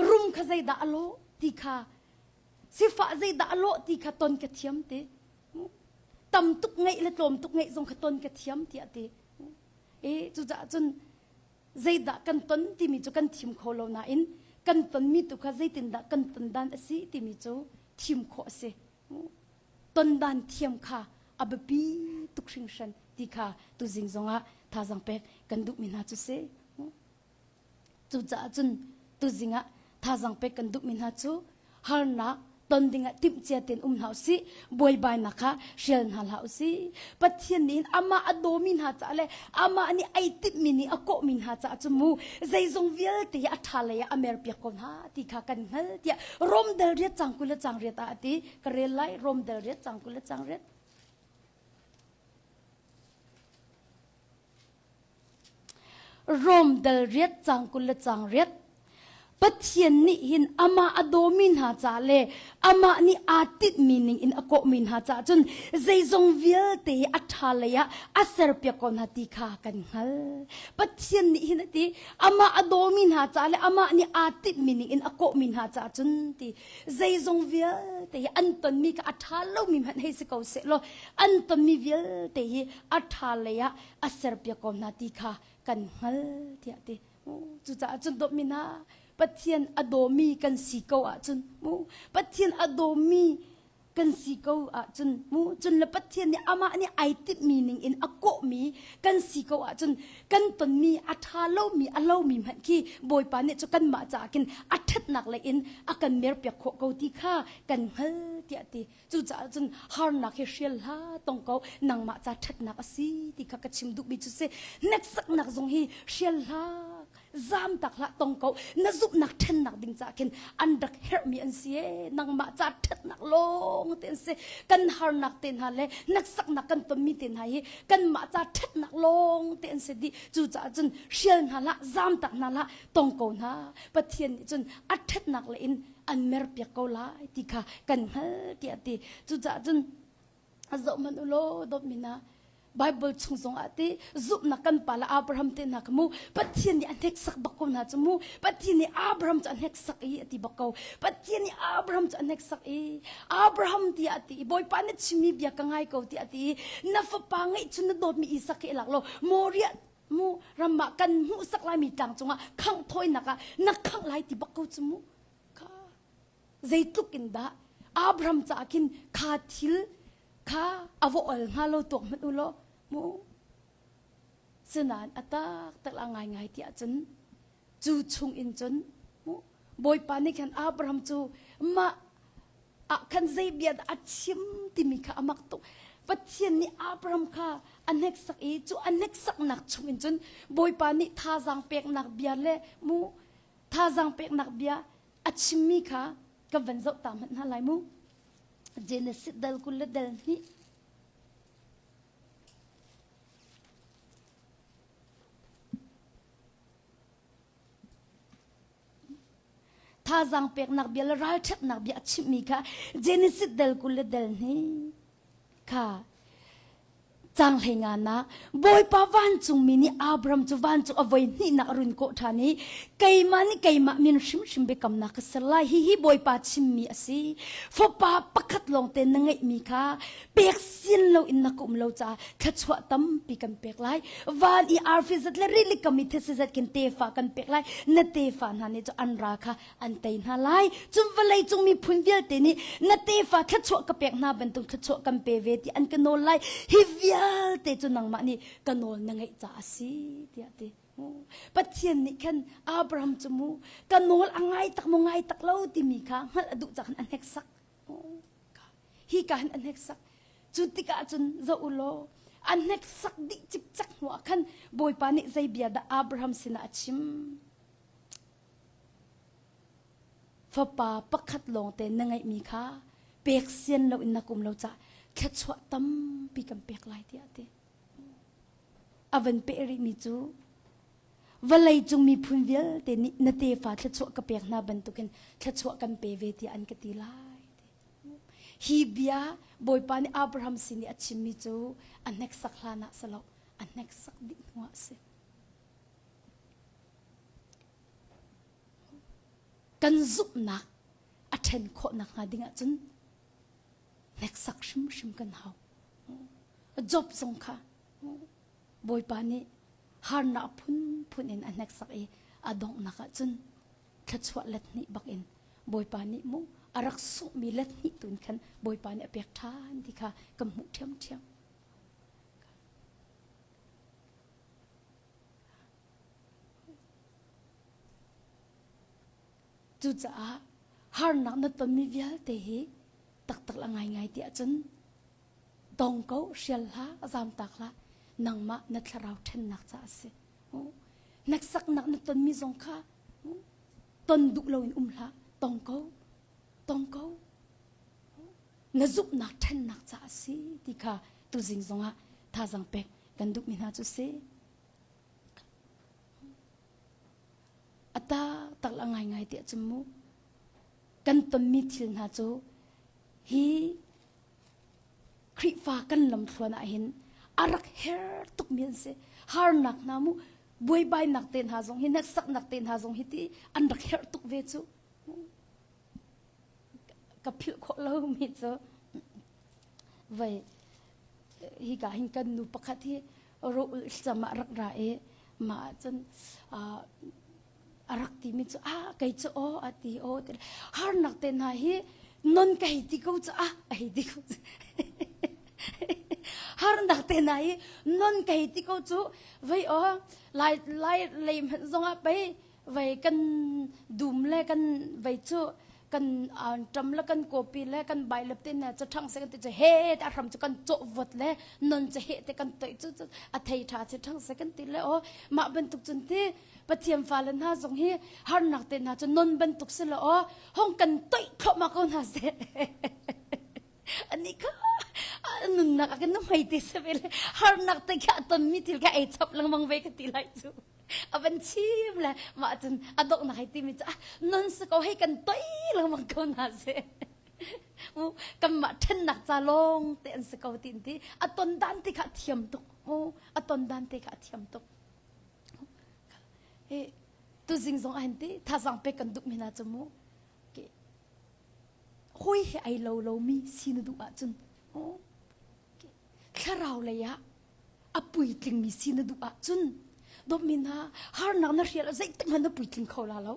Rum kha zeidah a lawh ti kha, sifah zeidah a lawh ti kha ton ka thiam ti. Tam tuk ngeih le tlawm tuk ngeih zong kha ton ka thiam tiah ti. E cucaah cun zeidah kan ton timi cu kan thim kho lo nain kan tonmi tu kha zeitindah kan ton dan a si timi cu thim khawh a si. Tondan thiam kha a biapi tuk hringhran ti kha tuzing zongah thazaang pek kan duhmi hna cu si. Cucaah cun tuzing ah thazaang pek kan duhmi hna cu harnak ton dingah timhcia tein um hna usih, buaibainak kha hrial hna hlah usih. Pathian nih hin amah a dawmi hna caah le amah nih ai timhmi nih a kawhmi hna caah cu mu zeizong vialte hi a ṭha lei ah a merpiak ko hna ti kha kan hngal tiah Rom dal riat cang 20 le cang riat ah a ti. Ka rel lai Rom dal riat cang 20 le cang riat. Rom dal riat cang 20 le cang riat. Pathian nih hin amah a dawmi hna ca le amah nih aa tinhmi ning in a kawhmi hna caah cun zeizong vialte hi a ṭha lei ah a serpiak ko hna ti kha kan hngal. Pathian nih hin a ti amah a dawmi hna ca le amah nih aa tinhmi ning in a kawhmi hna caah cun ti zeizong vialte hi an tonmi kha a ṭha lomi hmanh hei si ko seh law an tonmi vialte hi a ṭha lei ah a serpiak ko hna ti kha kan hngal tiah ti. Cucaah cun dawtmi hna Pathian a dawmi kan si ko ahcun mu Pathian a dawmi kan si ko ahcun mu cun le Pathian nih amah nih ai timhmi ning in a kawhmi kan si ko ahcun kan tonmi a ṭha lomi a lomi hmanh khi Bawipa nih cu kanmah caah khin a ṭhatnak lei in a kan merpiak khawh ko ti kha kan hngal tiah ti Cucaah cun harnak hi hrial hlah tong ko nangmah ca ṭhatnak a si ti kha ka chim duhmi cu si. Hneksaknak zong hi hrial hlah zam tak hlah tong ko na zumhnak ṭhennak ding caah khin an rak herhmi an si ee nangmah ca ṭhatnak lawng te an si kan harnak te hna le hneksaknak kan tonmi te hna hi kanmah ca ṭhatnak lawng te an si dih cucaah cun hrial hna hlah zam tak hna hlah tong ko hna Pathian nih cun a ṭhatnak le in an merpiak ko lai ti kha kan hngal tiah a ti cucaah cun zoh hmanh u law dawtmi hna Bible chung zong ah ti zumhnak kan pa le Abraham te hna kha mu Pathian nih a hneksak bak ko hna cu mu Pathian nih Abraham cu a hneksak i a ti bak ko Pathian nih Abraham cu a hneksak i Abraham tiah a ti i Bawipa na chimmi bia ka ngai ko tiah a ti i na fapa ngeih chun na dawtmi Isak hi i lak law Moriah mu ram ah kan hmuhsak laimi tlang cungah khangh thawinak ah na khangh lai ti bak ko cu mu kha zeitluk in dah Abraham caah khin kha thil kha a va ol hnga lo tuak hmanh u law mu sinain a tak tak la ngai ngai tiah cun cu chung in cun mu Bawipa nih khan Abraham cu mah ah khan zei bia dah a chim timi kha a mak tuk Pathian nih Abraham kha a hneksak i cu a hneksaknak chung in cun Bawipa nih thazaang peknak bia le mu thazaang peknak bia a chimmi kha ka van zoh ta hmanh hna lai mu Genesis dal 20 le dal hnih Thazaang peknak bia le ralṭhatnak bia a chimhmi kha Genesis del 20 le del hnih kha Cang hlei nga nak Bawipa vancungmi nih Abraham cu vancung a voi hnihnak a run kawh ṭhan i keimah nih keimah min hrimhrim biakamnak ka ser lai hihi Bawipa chimmi a si fapa pakhat lawngte na ngeihmi kha pek sin lo in na ka um lo caah thluachuah tampi kan pek lai van i arfi zat le rili kam i thetse zat khin tefa kan pek lai na tefa hna nih cu an ral kha an tei hna lai cun vawlei cung miphun vialte nih na tefa thluachuah ka pek hna bantuk thluachuah kan pe ve ti an ka nawl lai hi vialte cu nangmah nih ka nawl na ngeih caah a si tiah ti Pathian nih khan Abraham cu mu ka nawl a ngai tak mu ngai tak lo timi kha hngalh a duh cah khan a hneksak hi ka hin a hneksak cu tikah cun zoh u law. A hneksak dih cikcek hnu ah khan Bawipa nih zei bia dah Abraham sinah a chim? Fapa pakhat lawngte na ngeihmi kha pek sian loin na kum lo cah thluachuah tampi kan pek lai tiah a ti. A van peh rihmi cu vawlei cung miphun vialte nih na tefa thluachuah ka pek hna bantukin thluachuah kan pe ve tiah an ka ti lai. Hi bia Bawipa nih Abraham sin i a chimmi cu a hneksak hlan ah si lo, a hneksak dih hnu ah a si. Kan zumhnak a ṭhen khawh nakhnga ding ahcun hneksak hrimhrim kan hau. Job zong kha Bawipa nih harnak phunphun in a hneksak i a donghnak ahcun thluachuah let hnih bak in Bawipa nih mu a rak sunghmi let hnih tun khan Bawipa nih a pek ṭhan ti kha kan hmuh ṭhiamṭhiam. Cucaah harnak na tonmi vialte hi taktak la ngaingai ti ahcun tong ko, hrial hlah, zamtak hlah, nangmah na thlarau ṭhennak caah a si. Hneksaknak na tonmi zong kha ton duh loin um hlah, tong ko, tong ko. Na zumhnak ṭhennak caah a si ti kha tuzing zongah thazaang pek kan duhmi hna cu si. A taktak la ngaingai tiah cun mu kan tonmi thil hna cu hi Khrihfa kan lamthluan ah hin a rak her tukmi an si. Harnak hna mu buaibainak te hna zong hi hneksaknak te hna zong hi ti an rak herh tuk ve cu. Ka philh khawh lomi cu vei hika hin kan nu pakhat hi rawh cam ah rak ra i mah ahcun a rak timi cu ah kei cu aw a ti aw ti harnak te hna hi non ka hei ti ko cu ah a hei ti ko cu harnak te hna hi non ka hei ti ko cu vei aw lai lai lei hmanh zongah pei vei kan dum le kan vei cu kan ṭam le kan kawpi le kan bai le te na caṭhang se kan ti cu he te a hram cu kan cawh vot le non cu he te kan toih cu a thei ṭha ci ṭhang se kan ti le aw mah bantuk cun ti Pathian fale hna zong hi harnak te hna cu non bantuk si lo aw hong kan toih thluahmah ko hna seh ani kha nunnak a kan hmai te se ve le harnak te kha a tonmi thil kha ei chap lengmang ve ka ti lai cu a van chim le mah cun a donghnak hei timi cu ah non si ko hei kan toi lengmang ko hna seh mu kanmah ṭhennak ca lawng te an si ko ti ti a ton dan te kha a thiam tuk mu a ton dan te kha a thiam tuk he tuzing zong ahin ti thazang pek kan duh mi hna cu mu hoi he ai lo lo mi si na duh ahcun thlarau lei ah a puitlingmi si na duh ahcun dawtmi hna harnak na hrial zeitik hmanh na puitling kho la lo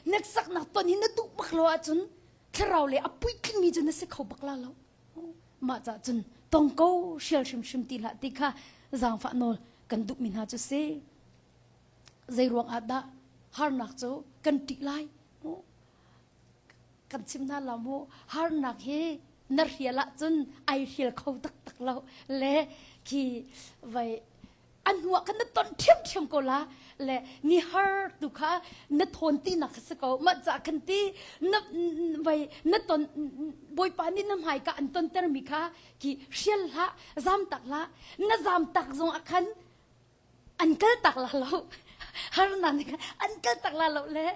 hneksaknak ton hi na duh bak lo ahcun thlarau le a puitlingmi cu na si kho bak la lo mah cah cun tong ko hrial hrimhrim ti hlah ti kha zaangfah nawl kan duhmi hna cu si zei ruang ah dah harnak cu kan ṭih lai Kan chim hna lo mu harnak hi na hrial ahcun ai hrial kho taktak lo le khi vai a hnuah khan na ton ṭhiamṭhiam ko la le ni har tu kha na thawn ti nak kha si ko mah ca khan ti na vai na ton bawipa nih na hmai ka an ton termi kha khi hrial hlah zam tak hlah na zam tak zong ah khan an kal tak la lo harnak nih khan an kal tak la lo le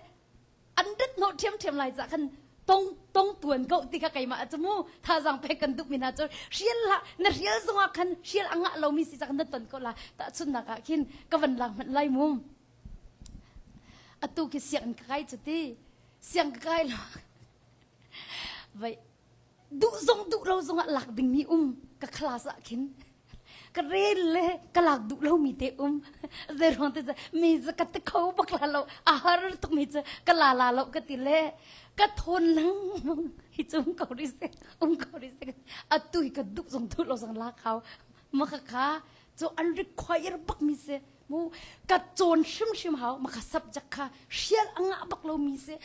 an rat hnawh ṭhiamṭhiam lai cah khan tong tong tuan ko ti kha keimah cu mu thazaang pek kan duhmi hna cu hrial hlah na hrial zongah khan hrial a ngah lomi si cak na ton ko la tahchunhnak ah khin ka van lang hmanh lai mu atu khi sianginn ka kai cu ti siang ka kai lo vai duh zong duh lo zongah lak dingmi um ka class ah khin ka rel le ka lak duh lomi te um zeiruang te mi cu ka ti kho bak la lo a har tuk mi cu ka la la lo ka ti le ka thawn lengmang hi cu um ko rih seh um ko rih seh atu hi ka duh zong duh lo zong la khau ma kha kha cu an require bak mi si mu ka cawn hrimhrim hau ma kha subject kha hrial a ngah bak lo mi si.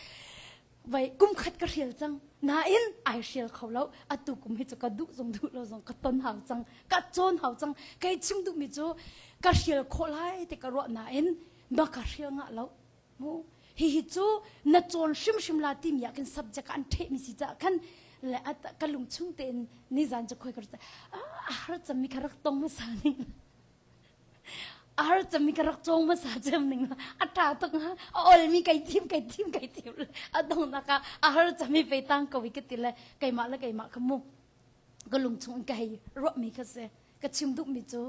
Vai kum khat ka hrial cang. Nain ai hrial kho lo. Atu kum hi cu ka duh zong duh lo zong ka ton hau cang. Ka cawn hau cang. Kei chim duhmi cu ka hrial khawh lai ti ka ruah nain na ka hrial ngah lo. Mu hihi cu na cawn hrimhrim la timi ah khin subject ah an ṭhehmi si caah khan le ka lung chung tein nizan cu khoi ka a har cemmi kha rak tong hmasa ning a har cemmi kha rak cawng hmasa cem ning a ṭha tuk ha a olmi kai thim kai thim kai thim a donghnak ah a har cemmi pe tang ko i ka ti le keimah le keimah kha mu ka lung chung in ka hei ruahmi kha si ka chim duhmi cu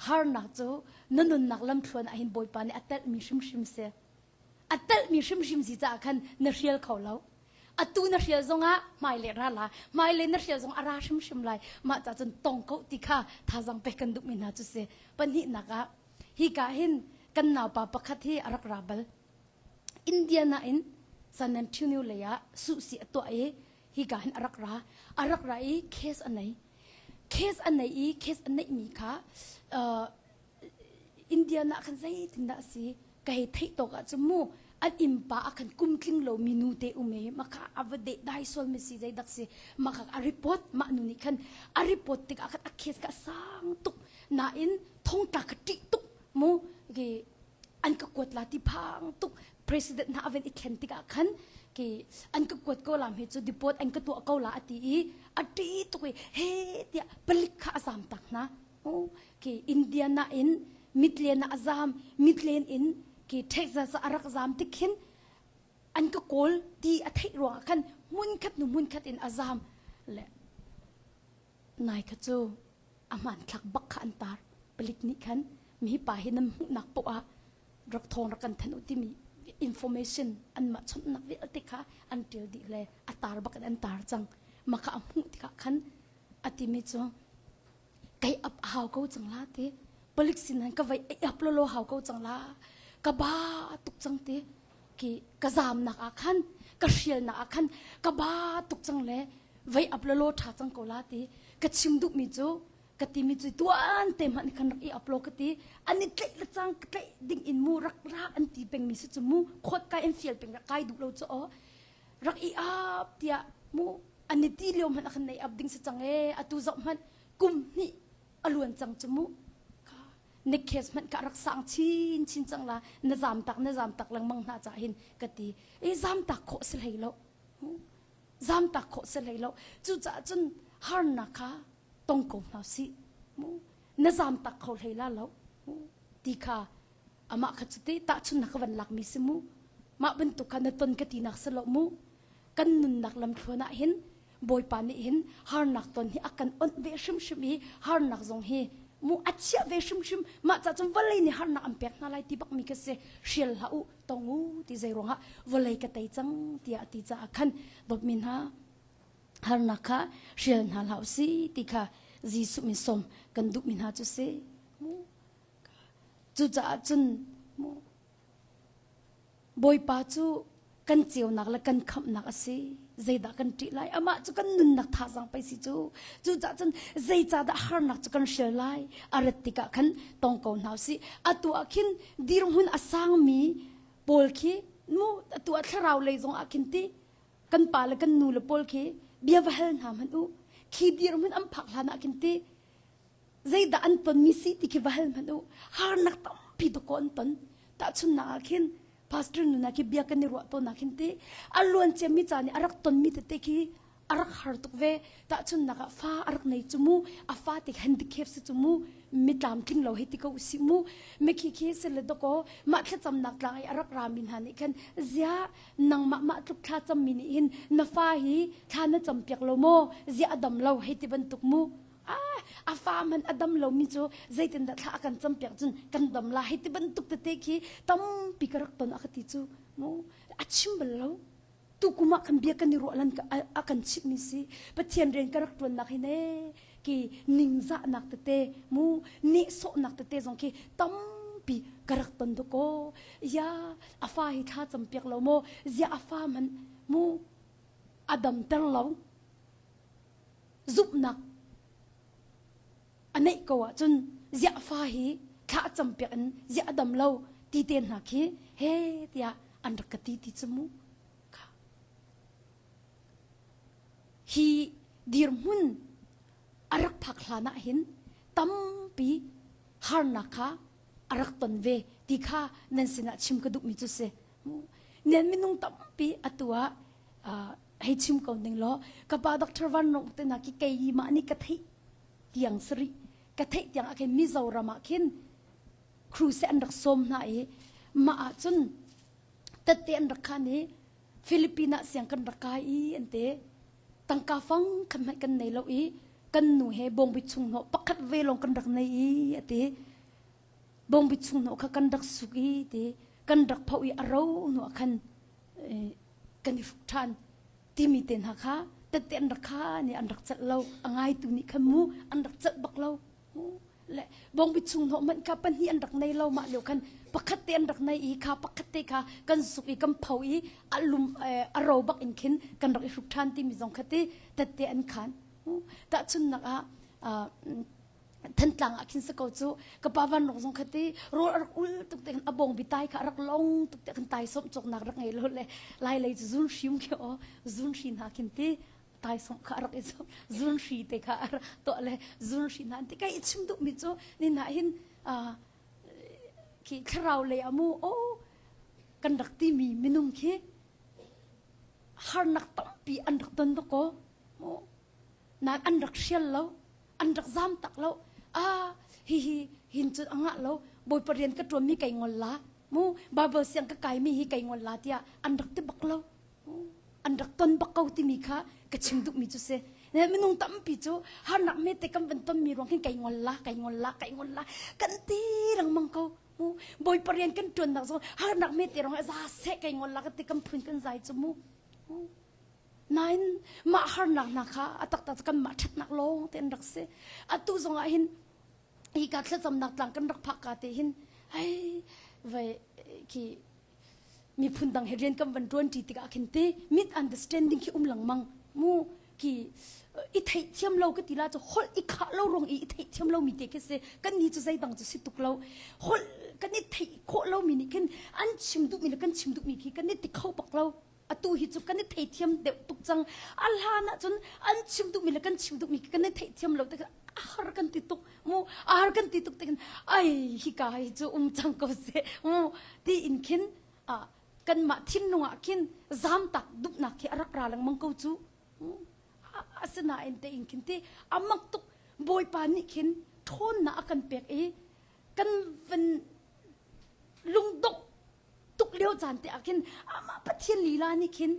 harnak cu na nunnak lamthluan ah hin Bawipa nih a telhmi hrimhrim si. A telhmi hrimhrim si caah khan na hrial kho lo. Atu na hrial zongah hmailei ra la, hmailei na hrial zong a ra hrimhrim lai. Mah ca cun tong ko ti kha thazang pek kan duhmi hna cu si. Pahnihnak ah hika hin kan naupa pakhat hi a rak ra bal. Indiana in San Antonio lei ah suhsi a tuah i hika hin a rak ra. A rak ra i case a nei. Case a nei i case a neihmi kha uh, Indian ah khan zeitindah a si ka hei theih tawk ahcun mu an innpa ah khan kum tling lo mi nu te um i maka a va deh dai sual mi si zei dak si maka a report mah nu nih khan a report tikah khan a case ka sang tuk nain thongtla ka ṭih tuk mu ki an ka kuat la ti phang tuk president hna aven i thlen tikah khan ki an ka kuat ko lam hi cu deport an ka tuah ko la ati i a ṭi tuk i he tiah palik kha a zam tak hna ki Indiana in mitlen ah a zam mitlen in ki Texas ah a rak zam tik khin an ka kawl ti a theih ruangah khan hmun khat nu hmun khat in a zam le nai kha cu a hmanthlak bak kha an tar palik nih khan mi pa hi nan hmuhnak poah ah rak thawng rak kan thanh u timi information anmah chonhnak vialte kha an ṭial dih le a tar bak in an tar cang maka a hmuh tikah khan a timi cu kei ap a hau ko cang la ti palik sin han ka vai ap lo hau ko cang la ka ba tuk cang ti ki ka zamnak ah khan ka hrialnak ah khan ka ba tuk cang le vei ap lo tha cang ko la ti ka chim duh mi cu ka ti mi cu tuan te hmanh khan rak i uplo ka ti an i tlaih le cang ka tlaih ding in mu rak ra an ti peng mi si cu mu khot kai an fial peng rak kai duh lo cu o rak i ap tiah mu an i ti lio hmanh ah khan nei ap ding si cang e atu zoh hmanh kum hnih a luan cang cu mu na case hmanh ka rak sang chin chin cang la na zam tak na zam tak lengmang hna ca hin ka ti e zam tak khawh si hlei lo zam tak khawh si hlei lo cucaah cun harnak kha tong ko hna sih mu na zam tak kho hlei la lo ti kha amah kha cuti tahchunnak ka van lakmi si mu mah bantuk kha na ton ka tinak si lo mu kan nunnak lamthluan ah hin Bawipa nih hin harnak ton hi a kan onh ve hrimhrim i harnak zong hi mu a chiah ve hrimhrim mah ca cun vawlei nih harnak an pek hna lai ti bak mi ka si hrial hlah u tong u ti zei ruangah vawlei ka tei cang tiah a ti caah khan dawtmi hna harnak kha hrial hna hlah u si ti kha Jesuh min sawm kan duhmi hna cu si cucaah cun Bawipa cu kan ceunak le kan khamhnak a si. Zeidah kan ṭih lai? Amah cu kan nunnak thazaang pei si cu. Cucaah cun zeicahdah harnak cu kan hrial lai? A rat tikah khan tong ko hna usih. Atu ah khin dirhmun a sangmi pawl khi mu atu ah thlarau lei zong ah khin ti kan pa le kan nu le pawl khi bia va hal hna hmanh u. Khi dirhmun an phak hlan ah khin ti zeidah an tonmi si ti khi va hal hmanh u harnak tampi dawkaw an ton tahchunnak ah khin pastor nuna khi bia kan i ruah tawn ah khin ti a luan ciami ca nih a rak tonmi tete khi a rak har tuk ve tahchunnak ah fa a rak nei cu mu a fa te handicap si cu mu mi tlamtling lo hei ti ko si mu mi khi khi si le dawkaw mah thlacamnak tlang i a rak rami hna nih khan zia nangmah mah tluk thla cammi nih hin na fa hi thla na cam piak lo maw zia a dam lo hei ti bantuk mu a fa man a dam lomi cu zeitindah thla a kan campiak cun kan dam la hei ti bantuk tete khi tampi ka rak ton a ka ti cu mu a chim bal lo tukum ah kan bia kan i ruah lan a kan chimhmi si pathian rian ka rak tuannak hi ne ki ningzahnak tete mu nehsawhnak tete zong khi tampi ka rak ton dakaw ya a fa hi thla campiak lo maw zia a fa man mu a damter lo zumhnak a neih ko ahcun ziah fa hi thla a campiak in ziah a dam lo ti te hna khi he tiah an rak ka ti ti cu mu. Hi dirhmun a rak phak hlan ah hin tampi harnak kha a rak ton ve ti kha nan sinah chim ka duhmi cu si. Nan minung tampi atu ah hei chim ko ning law ka pa Dr. Van Rong te na ki kei mah nih ka theih tiang sari ka theih tiang ah khin Mizoram ah khin cruise an rak sawm hna i mah ah cun tette an rak khan i Philippines ah siang kan rak kai i an te tangka fang khan hmanh kan nei lo i kan nu he bawngbi chung hnawh pakhat ve lawng kan rak nei i a ti bawngbi chung hnawh kha kan rak suk i ti kan rak pho i a ro hnu ah khan kan i hruk ṭhan timi te hna kha tette an rak kha nih an rak celh lo a ngaitu nih khan mu an rak celh bak lo le bawngbi chung hnawh hmanh kha pahnih an rak nei lo mah lio khan pakhat te an rak nei i kha pakhat te kha kan suk i kan pho i a lum a ro bak in khin kan rak i hruk ṭhan timi zong kha ti tette an khan tahchunnak ah Thantlang ah khin si ko cu ka pa van rong zong kha ti rawl a rak ul tuk te khan a bawng bi tai kha a rak long tuk te khan tai som cawknak rak ngei lo le lai lei cu zun hrim khi o zun hri hna khin ti tai som kha a rak i som zun hri te kha a rak tuah le zun hri hna ti kai i chim duh mi cu ni na hin khi thlarau lei amu o kan rak ti mi minung khi harnak tampi an rak ton ko Nain an rak hrial lo, an rak zam tak lo. Ah, hihi hin cun a ngah lo. Bawipa rian ka ṭuanmi kai ngol la. Mu Bible siang ka kaimi hi kai ngol la tiah an rak ti bak lo. An rak ton bak ko timi kha ka chim duhmi cu si. Minung tampi cu harnak mete kan van tonmi ruang hin kai ngol la, kai ngol la, kai ngol la kan ti lengmang ko. Mu Bawipa rian kan ṭuannak zong harnak mete ruang za seh kai ngol la ka ti kan phun kan zai cu mu. Nain mah harnak hna kha a taktak cu kanmah ṭhatnak lawng te an rak si. Atu zong ah hin hika thlacamnak tlang kan rak phak ka te hin hei vai khi miphun dang he rian kan van ṭuan ṭi tikah khin ti misunderstanding khi um lengmang mu khi i theihthiam lo ka ti la cu holh i khah lo rong i i theihthiam lo mi te khi si kan ni cu zeidang cu si tuk lo holh kan i theih khawh lo mi nih khin an chim duhmi le kan chim duhmi khi kan i ti kho bak lo atu hi cu kan i theithiam deuh tuk cang a hlan ah cun an chim duhmi le kan chim duhmi kan i theihthiam lo tik a har kan ti tuk mu a har kan ti tuk tik ai hika hi cu um cang ko seh mu ti in khin a kanmah thinlung ah khin zam tak duhnak khi a rak ra lengmang ko cu asinain te in khin ti amak tuk bawipa nih khin ṭhawnnak a kan pek i kan van lungdongh tuk lio caan te ah khin amah Pathian lila nih khin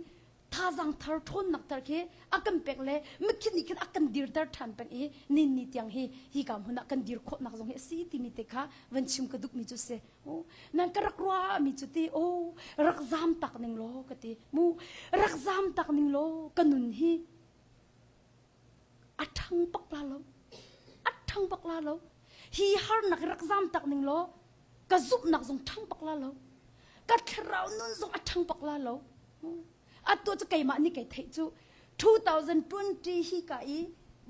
thazaang thar ṭhawnnak thar khi a kan pek le mikhin nih khin a kan dirter ṭhan peng i nin ni tiang hi hi ka hmun ah kan dir khawhnak zong hi a si timi te kha van chim ka duhmi cu si nan ka rak ruah mi cu ti o rak zam tak ning law ka ti mu rak zam tak ning law ka nun hi a ṭhang bak la lo a ṭhang bak la lo hi harnak rak zam tak ning law ka zumhnak zong ṭhang bak la lo ka thlarau nun zong a ṭhang bak la lo atu cu keimah nih kei theih cu 2020 hi ka i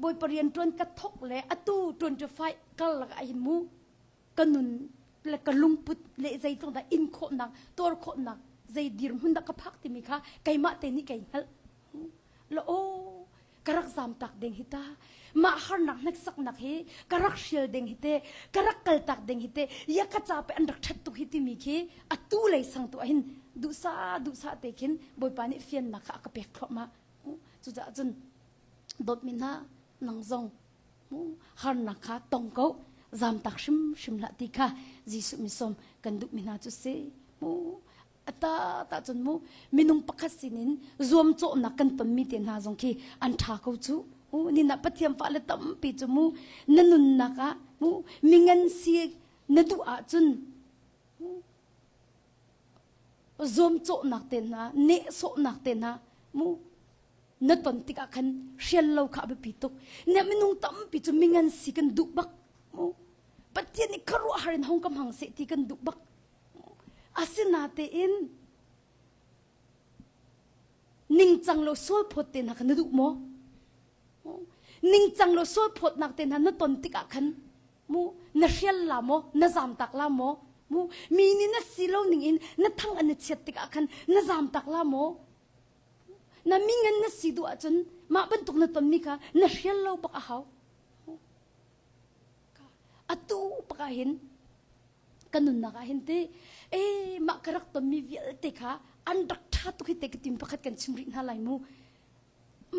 bawipa rian ṭuan ka thok le atu 25 kal lak ah hin mu ka nun le ka lungput le zeitluk dah in khawhnak tuar khawhnak zei dirhmun dah ka phak timi kha keimah te nih kei hngalh la aw ka rak zam tak ding hi ta mah harnak hneksaknak hi ka rak hrial ding hi te ka rak kal tak ding hi te ya ka ca pe an rak that tuk hi timi khi atu lei sang tu hin duhsa duhsa te khin bawipa nih fiannak kha a ka pek thluahmah cucaah cun dawtmi hna nang zong harnak kha tong ko zamtak hrimhrim hlah ti kha Jesuh misawm kan duhmi hna cu si mu ata ta cun mu minung pakhat sinin zuamcawhnak kan tonmi te hna zong khi an ṭha ko cu u nina Pathian fale tampi cu mu na nunnak ah mu mingan si na duh ahcun zuamcawhnak te hna nehsawhnak te hna mu na ton tikah khan hrial lo kha a biapi tuk na minung tampi cu mingan si kan duh bak mu Pathian nih khuaruahhar in hong ka hmang seh ti kan duh bak asinatein ningcang lo sual phawt te hna kha na duh maw ningcang lo sual phawtnak te hna na ton tikah khan mu na hrial la maw na zamtak la maw mu mi nih na si lo ning in na thang an i chiat tikah khan na zamtak la maw Na mingan na si duh ahcun Mah bantuk na tonmi kha na hrial lo bak a hau. Atu bak ah hin ka nunnak ah hin ti e mah ka rak tonmi vialte kha an rak ṭha tuk hi te ka tim pakhat kan chim rih hna lai mu.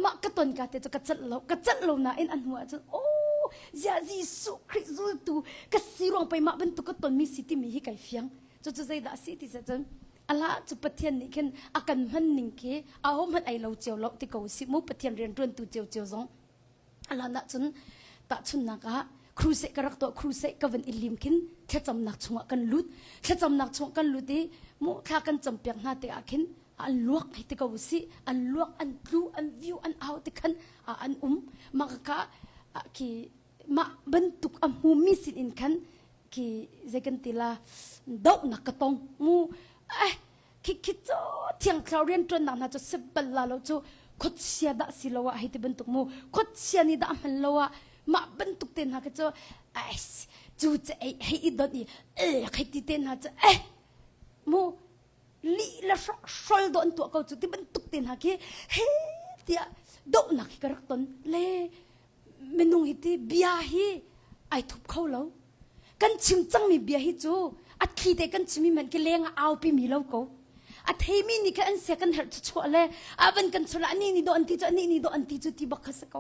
Mah ka ton ka te cu ka celh lo ka celh lo nain a hnu ah cun oh ziah Jesuh Khrih zultu ka si ruang pei mah bantuk ka tonmi si timi hi kai fiang. Cucu zeidah a si ti cun Allah cu Pathian nih khin a kan hman ning khi aho hmanh ai lo cio lo ti ko si mu Pathian rian ṭuantu cio cio zong Allah nah cun tahchunnak ah crusade ka rak tuah crusade ka van i lim khin thlacamnak chungah kan lut thlacamnak chungah kan lut i mu thla kan campiak hna te ah khin an luak hei ti ko si an luak an tlu an view an au ti khan an um mah ka khi mah bantuk a hmumi sin in khan khi zei kan ti la dohnak ka tong mu eh khi khi cu thiang thlarau rianṭuannak hna cu si bal la lo cu khuachia dah si lo ah hei ti bantuk mu khuachia nih dah hman lo ah mah bantuk te hna khi cu ai cu cu ei hei i don i eh hei ti te hna cu eh mu lih le hrol do an tuah ko cu ti bantuk te hna khi he tiah dohnak hi ka rak ton le minung hi ti bia hi ai thup kho lo kan chim cangmi bia hi cu a thli te kan chimmi man ki leng ah aupi mi lo ko a theimi nih khan an sia kan herh chuah le a van kan chuah ani ni do an ti cu ani ni do an ti cu ti bak kha si ko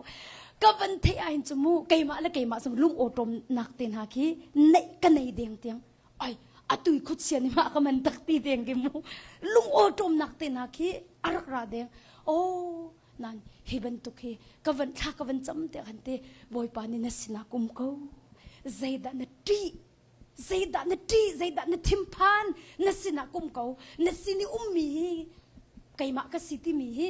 ka van theih ah hin cu mu keimah le keimah zong lung awṭawm nak te hna khi neih ka nei deng tiang ai atui khuachia nih mah ka man tak ti deng ki mu lung awṭawm nak te hna khi a rak ra deng oh Nan hi bantuk hi ka van thla ka van cam te khan te Bawipa nih na sinah kum ko. Zeidah na ṭih? Zeidah na ṭih? Zeidah na thinphan? Na sinah kum ko. Na sin i ummi hi keimah ka si timi hi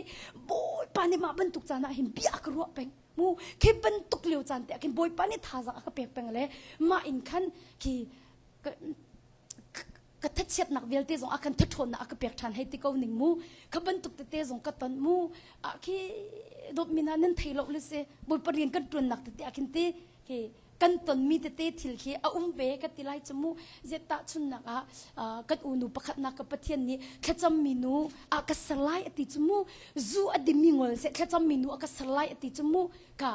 Bawipa nih mah bantuk caan ah hin bia ka ruah peng. Mu khi bantuk lio caan te ah khin Bawipa nih thazaang a ka pek peng le mah in khan khi ka thachiatnak vialte zong a kan thathawnnak a ka pek ṭhan hei ti ko ning mu kha bantuk tete zong ka ton mu ah khi dawtmi hna nan thei lo le si bawipa rian kan ṭuannak tete ah khin ti khi kan tonmi tete thil khi a um ve ka ti lai cu mu zet tahchunnak ah kan unu pakhatnak ka pathian nih thlacammi nu a ka ser lai a ti cu mu zu a dimi ngol seh thlacammi nu a ka ser lai a ti cu mu ka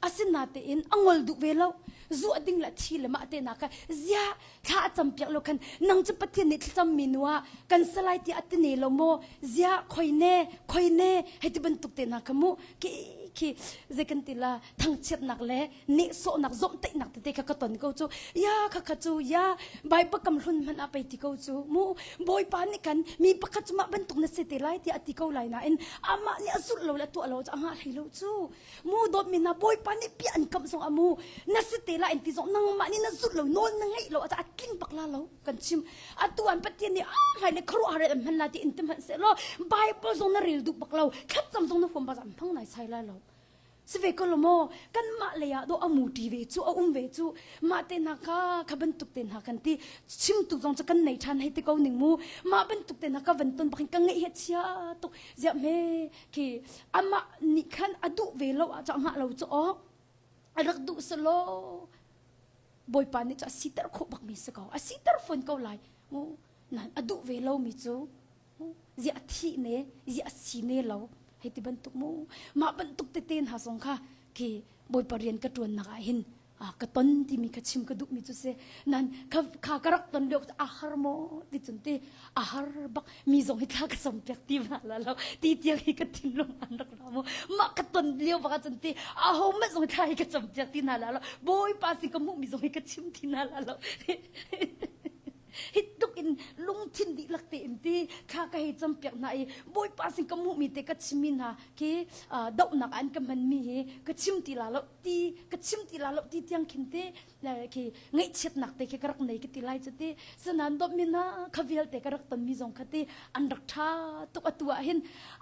Asinatein a ngol duh ve lo. Zu a ding le thi le mah te na kha zia thla a cam piak lo khan nang cu Pathian nih thlacam mi nu ah kan salai ti a ti ne lo maw zia khoi ne khoi ne hei ti bantuk te na kha mu ki khi zei kan ti la thangchiatnak le nehsawhnak zomhtaihnak tete kha ka ton ko cu ya kha kha cu ya Bible kam hlun hmanh ah pei ti ko cu mu Bawipa nih kan mi pakhat cu mah bantuk na si te lai tiah a ti ko lai nain amah nih a zulh lo le a tuah lo cu a ngah hlei lo cu Mu dawtmi hna Bawipa nih bia an kamh zong ah mu na si te la in ti zong nangmah nih na zulh lo nawl na ngeih lo a tling bak la lo kan chim atu an Pathian nih ah ngai le khuaruahhar an hman la ti in ti hmanh seh law Bible zong na rel duh bak lo thlacam zong na huam bak an hmang nai sai lai lo si ve ko lo maw kanmah lei ah do amu ṭi ve cu a um ve cu mah te hna kha kha bantuk te hna kan ti chimtu zong cu kan nei ṭhan hei ti ko ning mu mah bantuk te hna ka van ton bak in ka ngeih hi chia tuk ziah hme khi amah nih khan a duh ve lo ah cah ngah lo cu awk a rak duh selaw bawipa nih cu a siter khawh bak mi si ko a siter fawn ko lai mu nan a duh ve lo mi cu zia a thih ne zia a si ne lo hei ti bantuk mu mah bantuk tete hna zong kha khi bawipa rian ka ṭuannak ah hin ka ton timi kha chim ka duhmi cu si nan kha kha ka rak ton lio a har maw ti cun ti a har bak mi zong hi thla ka som piak ti ma la lo ti tiang hi ka thinlung an rak la mu mah ka ton lio bak cun ti a ho mah zong thla hi ka cam piak ti na la lo bawipa sin ka hmuh mi zong hi ka chim ti na la lo hi tluk in lungthin dihlak tein ti thla ka hei cam piak hna i bawipa sin ka hmuhmi te ka chimmi hna khi dohnak an ka hmanmi hi ka chim ti la lo ti ka chim ti la lo ti tiang khin te khi ngaihchiatnak te khi ka rak nei ka ti lai cu ti sanan dawtmi na kha vialte ka rak tonmi zong kha ti an rak ṭha tuk atu ah hin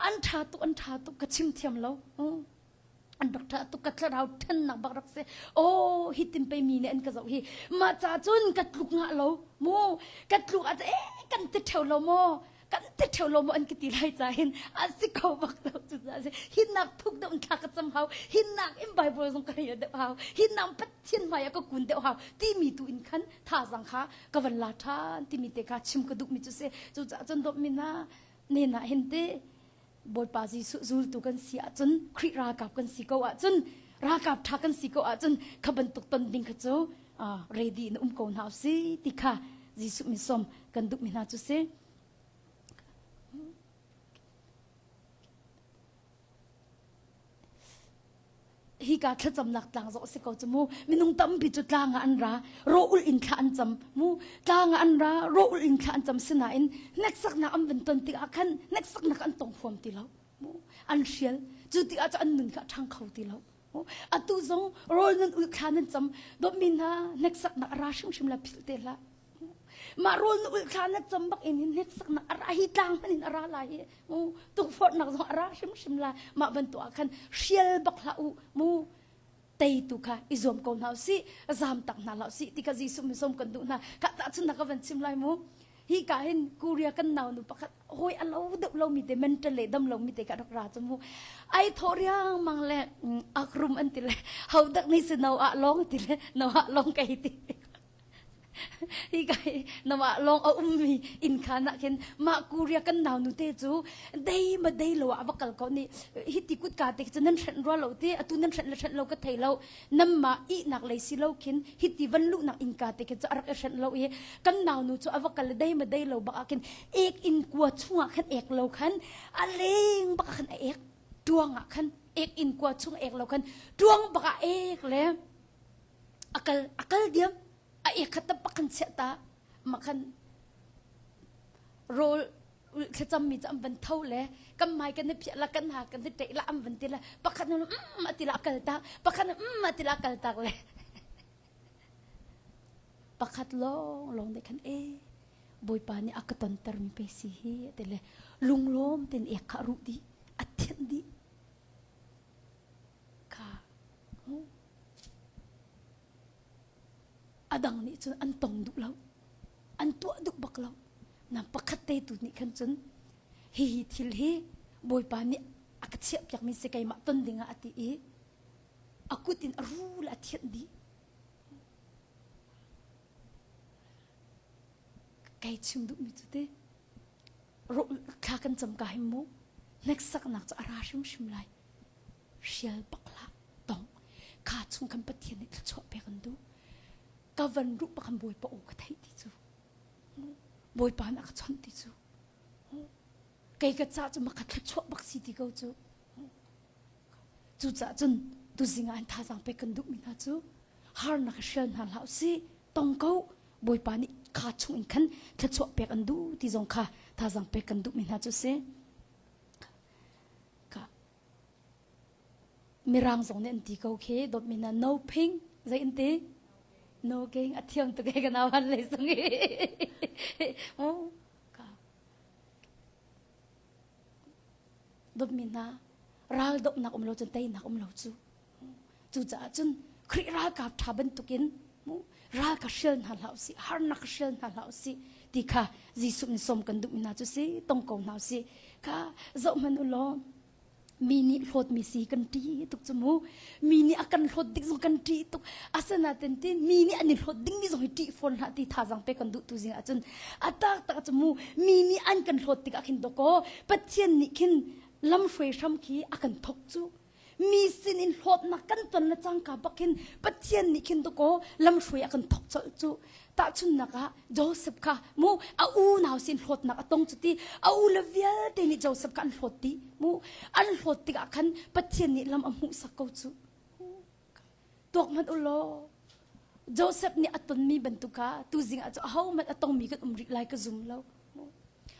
an ṭha tuk an ṭha tuk ka chim thiam lo an rak ṭha tuk ka thlarau ṭhennak bak rak si oh hi tin pei mi nih an ka zoh hi mah ca cun ka tluk ngah lo mu ka tluk ah eh kan ti ṭheo lo maw kan ti ṭheo lo maw an ka ti lai ca hin a si kho bak lo cu ca si hinnak thuk deuh in thla ka cam hau hinnak in Bible zong ka rel deuh hau hinnak Pathian hmai ah ka kun deuh hau timi tu in khan thazang kha ka van la ṭhan timi te kha chim ka duh mi cu si cucaah cun dawtmi hna ne na hin te. Bawipa Jesuh zultu kan si ahcun Khrih ralkap kan si ko ahcun ralkap ṭha kan si ko ahcun kha bantuk ton ding kha cu ready in um ko hna usih ti kha Jesuh min sawm kan duhmi hna cu si. Hika thlacamnak tlang zong a si ko cu mu. Minung tampi cu tlang ah an ra, rawh in thla an cam mu. Tlang ah an ra, rawh in thla an cam sinain hneksaknak an van ton tikah khan hneksaknak an tong huam ti lo. Mu. An hrial. Cu tikah cu an nun kha a ṭhang kho ti lo. Atu zong rawl nan ul thla nan cam dawtmi hna hneksaknak a ra hrimhrim la philh te hlah. Mah rawl na ul thla na cam bak in hin hneksaknak a ra hi tlang hmanh in a ra lai hi mu tukforhnak zong a ra hrimhrim lai mah bantuk ah khan hrial bak hlah u mu teitu kha i zuam ko hna usih zam tak hna hlah usih ti kha Jesuh min sawm kan duh hna ka tahchunhnak ka van chim lai mu hi ka hin Korea kan nau nu pakhat hoi a lo deuh lo mi te mental le dam lo mi te ka rak ra chu mu ai tho riang mang le akrum an ti le ho dak ni se no ah long ti le no ah long kai ti hi kai nama long a ummi inn khan ah khin mah Korea kan nau nu te cu dei ma dei lo ah va kal ko ni hi ti kut ka te cu nan hrenh rua lo ti atu nan hrenh le hrenh lo ka thei lo namma ihnak lei si lo khin hiti van luhnak innka te khin cu a rak i hrenh lo i kan naunu cu a va kal dei ma dei lo bak ah khin ek inn kua chungah khan ek lo khan a leng bak ah khan a ek tuang ah khan ek inn kua chung ek lo khan tuang bak ah ek le a kal a kal diam a ek kha tak bak khan chiah ta ma khan rawl thlacammi cu an van tho le kan mai kan i phiah la kan ha kan i ṭeih la an van ti le pakhat nu mm a ti la a kal tak pakhat nu mm a ti la a kal tak le pakhat lawng lawng nih khan e bawipa nih a ka tonter mi pe si hi ti le lunglawm ten ek kha ruh dih a thianh dih kha a dang nih cun an tong duh lo an tuah duh bak lo na pakhat te tu nih khan cun hihi thil hi bawipa nih a ka chiah piakmi si keimah ton dingah a ti i a kut in a rul a thianh dih kai chim duhmi cu te thla kan cam ka him mu hneksaknak cu a ra hrimhrim lai hrial bak hlah tong kha chung kan pathian nih thluachuah pek an duh ka van ruh bak kan bawipa aw ka theih ti cu Bawipa nih a ka chawnh ti cu. Kei ka ca cu maka thluachuah bak si ti ko cu. Cucaah cun tuzing ah an thazaang pek kan duhmi hna cu harnak hrial hna hlah usih tong ko Bawipa nih kha chung in khan thluachuah pek an duh ti zong kha thazaang pek kan duhmi hna cu si. Mirang zong nih an ti ko khi dawtmi hna no phing zei an ti no king a thiam tuk e ka nau han lei sung i dawtmi hna ral dohnak um lo cun teinak um lo cu cucaah cun Khrih ralkap ṭha bantukin ral ka hrial hna hlah usih harnak ka hrial hna hlah usih ti kha Jesuh nih sawm kan duhmi hna cu si tong ko hna usih kha zoh hmanh u law mi nih hlawtmi si kan ṭih tuk cu mu mi nih a kan hlawt dik zong kan ṭih tuk asinain ti mi nih an i hlawt dingmi zong hi ṭih fawn hlah ti thazaang pe kan duh tu zing ahcun a taktak cu mu mi nih an kan hlawt tikah khin dawkaw Pathian nih khin lamhruai hram khi a kan thok cu mi sin in hlawtnak kan ton le cangka bak hin Pathian nih khin dawkaw lamhruai a kan thok colh cu tahchunnak ah Joseph kha mu a unau sin hlawtnak a tong cu ti a u le vialte nih Joseph kha an hlawt dih mu an hlawt tikah khan Pathian nih lam a hmuhsak ko cu tuak hmanh u law Joseph nih a tonmi bantuk kha tuzing ah cu ahohmanh a tongmi kan um rih lai ka zum lo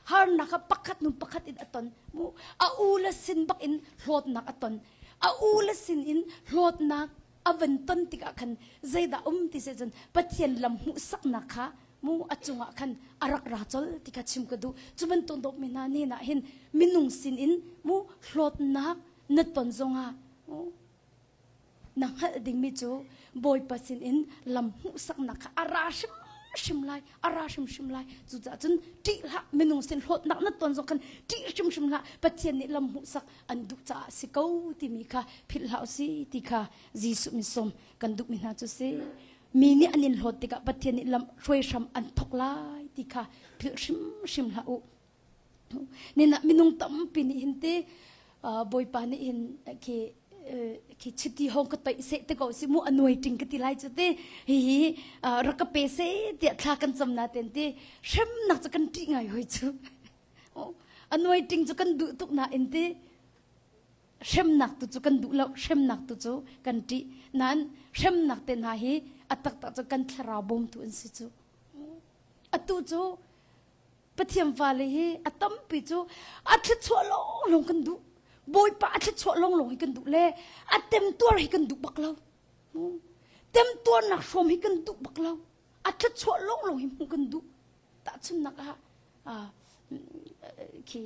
harnak kha pakhat hnu pakhat in a ton mu a u le sin bak in hlawtnak a ton a u le sin in hlawtnak a van ton tikah khan zeidah um ti se cun Pathian lam hmuhsaknak kha mu a cungah khan a rak ra col ti kha chim ka duh cu bantuk dawp mi hna ne nah hin minung sin in mu hlawtnak na ton zongah mu na hngalh dingmi cu Bawipa sin in lam hmuhsaknak kha a ra hrimhrim lai a ra hrimhrim lai cucaah cun ṭih hlah minung sin hlawtnak na ton zong khan ṭih hrimhrim hlah Pathian nih lam hmuhsak an duh caah si ko timi kha philh hlah usih ti kha Jesuh min sawm kan duhmi hna cu si mi nih an in hlawt tikah Pathian nih lam hruai hram an thok lai ti kha philh hrimhrim hlah u. Nina minung tampi nih hin te Bawipa nih hin khi khi chiti hong ka toih seh te ko si mu anuai ting ka ti lai cu te hihi rak ka pe se tiah thla kan cam na ten te hremnak cu kan ṭih ngai hoi cu anuai ting cu kan duh tuk na in te hremnak tu cu kan duh lo hremnak tu cu kan ṭih nain hremnak te hna hi a taktak cu kan thlarau bawmtu an si cu atu cu Pathian fale hi a tampi cu a thluachuah lawnglawng kan duh. Bawipa a thluachuah lawnglawng hi kan duh le a temtuar hi kan duh bak lo. Temtuarnak hrawm hi kan duh bak lo. A thluachuah lawnglawng hi hmuh kan duh. Tahchunhnak ah khi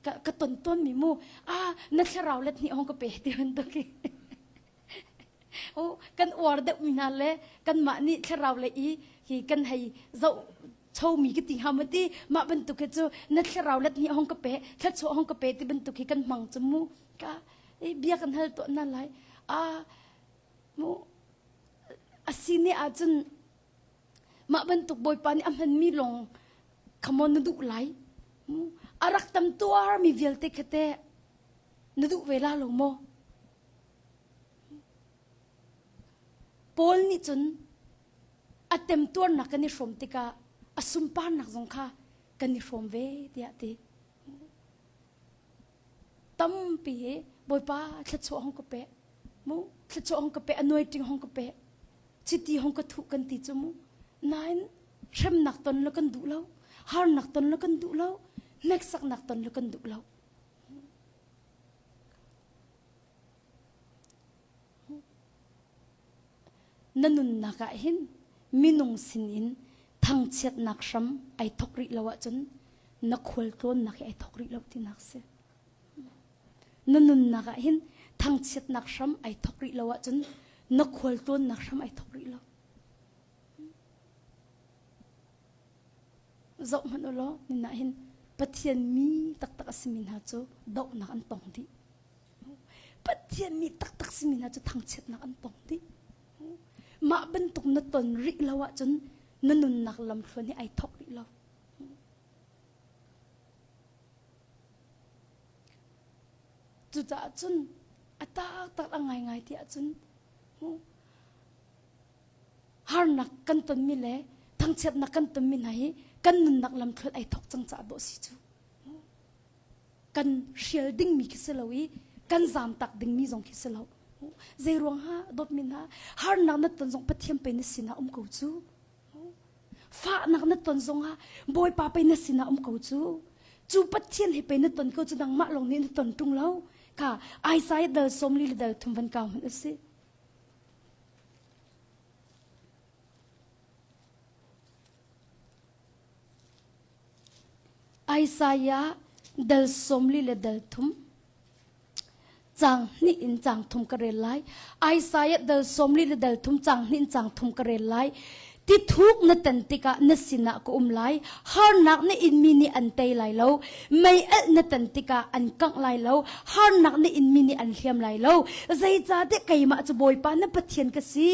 ka, ka ton tawn mi mu ah na thlarau let hnih hong ka pe ti bantuk hi kan uar deuh mi hna le kanmah nih thlarau le i hi kan hei zoh chomi ka ti hnga maw ti mah bantuk hi cu na thlarau let nih hong ka pe thluachuah hong ka pe ti bantuk hi kan hmang cu mu ka bia kan hal tuah na lai a mu asi ne ahcun mah bantuk bawipa nih a hmanmi lawng come on na duh lai mu a rak tam tuar mi vialte kha te na duh ve la lo maw Paul nih cun a temtuarnak kan i hrawm tikah a sunparnak zong kha kan i hrawm ve tiah ti. Tampi hi Bawipa thluachuah hong ka pe mu thluachuah hong ka pe anointing hong ka pe chiti hong ka thuh kan ti cu mu nain hremnak ton le kan duh lo harnak ton le kan duh lo hneksaknak ton le kan duh lo Na nunnak ah hin minung sinin thangchiatnak hram ai thok rih lo ahcun na khualtlawnnak hi ai thok rih lo tinak si. Na nunnak ah hin thangchiatnak hram ai thok rih lo ahcun na khualtlawnnak hram ai thok rih lo. Zoh hmanh u law nunah hin Pathian mi taktak a simi hna cu dohnak an tong dih. Pathian mi taktak simi hna cu thangchiatnak an tong dih. Mah bantuk na ton rih lo ahcun na nunnak lamthluan hi ai thok rih lo. Cucaah cun a taktak a ngaingai ti ahcun harnak kan tonmi le thangchiatnak kan tonmi hna hi kan nunnak lamthluan ai thok cang caah dawh si cu. Kan hrial dingmi khi si lo i kan zamtak dingmi zong khi si lo. Zei ruang ha dawtmi hna harnak na ton zong Pathian pei na sinah um ko cu. Fahnak na ton zongah Bawipa pei na sinah um ko cu. Cu Pathian he pei na ton ko cu nangmah lawng nih na ton ṭung lo. Kha Isaiah dal 40 le dal thum van kau hmanh a si. Isaiah dal 40 le dal thum cang hnih in cang thum ka rel lai. Isaiah dal 40 le dal thum cang hnih in cang thum ka rel lai. Ti thuk na tan tikah na sinah ka um lai. Harnak na inmi nih an tei lai lo. Mei alh na tan tikah an kangh lai lo. Harnak na inmi nih an hliam lai lo. Zeicahtiah keimah cu Bawipa na Pathian ka si.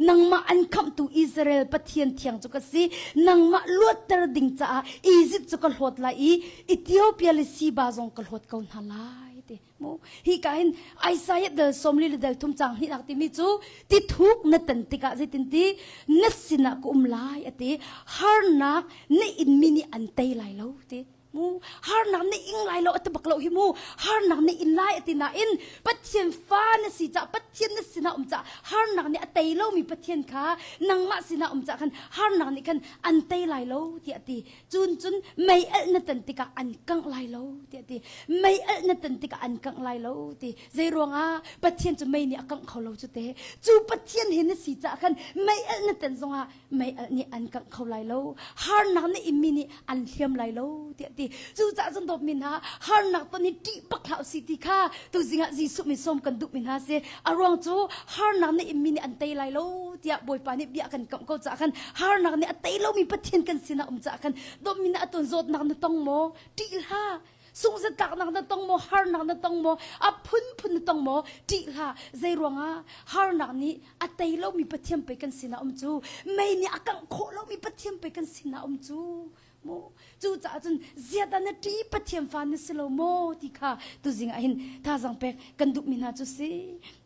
Nangmah an khamhtu Israel Pathian thiang cu ka si. Nangmah luatter ding caah Egypt cu ka hlawt lai i Ethiopia le Siba zong ka hlawt ko hna lai. Ti. Mu hi ka hin Isaiah dal 40 le dal thum chang hnih nak timi cu ti thuk na tan tikah zeitin ti na sinah ka um lai ati harnak na in mi nih an tei lai lo ti mu harnak na ing lai lo ati bak lo hi mu harnak na in lai ati nain Pathian fa na si ca Pathian na sinah um ca harnak nih a tei lomi Pathian kha nangmah sinah um ca khan harnak nih khan an tei lai lo tiah ti Cun cun mei alh na tan tikah an kangh lai lo tiah ti. Mei alh na tan tikah an kangh lai lo ti. Zei ruangah Pathian cu mei nih a kangh kho lo cu te. Cu Pathian he na si caah khan mei alh na tan zongah mei alh nih an kangh kho lai lo. Harnak na inmi nih an hliam lai lo tiah ti. Cucaah cun dawtmi hna harnak ton hi ṭih bak hlah usih ti kha tuzing ah Jesuh min sawm kan duhmi hna si. A ruang cu harnak na inmi nih an tei lai lo tiah Bawipa nih bia kan kamh ko caah khan harnak nih a tei lomi Pathian kan sinah um caah khan dawtmi na atun zawtnak na tong maw ṭih hlah sungzatlaknak na tong maw harnak na tong maw a phunphun na tong maw ṭih hlah zei ruangah harnak nih a tei lomi Pathian pei kan sinah um cu mei nih a kangh khawh lomi Pathian pei kan sinah um cu. Mu cucaah cun ziat ah na ṭi Pathian fa na si lo maw ti kha tuzing ah hin thazang pek kan duhmi hna cu si.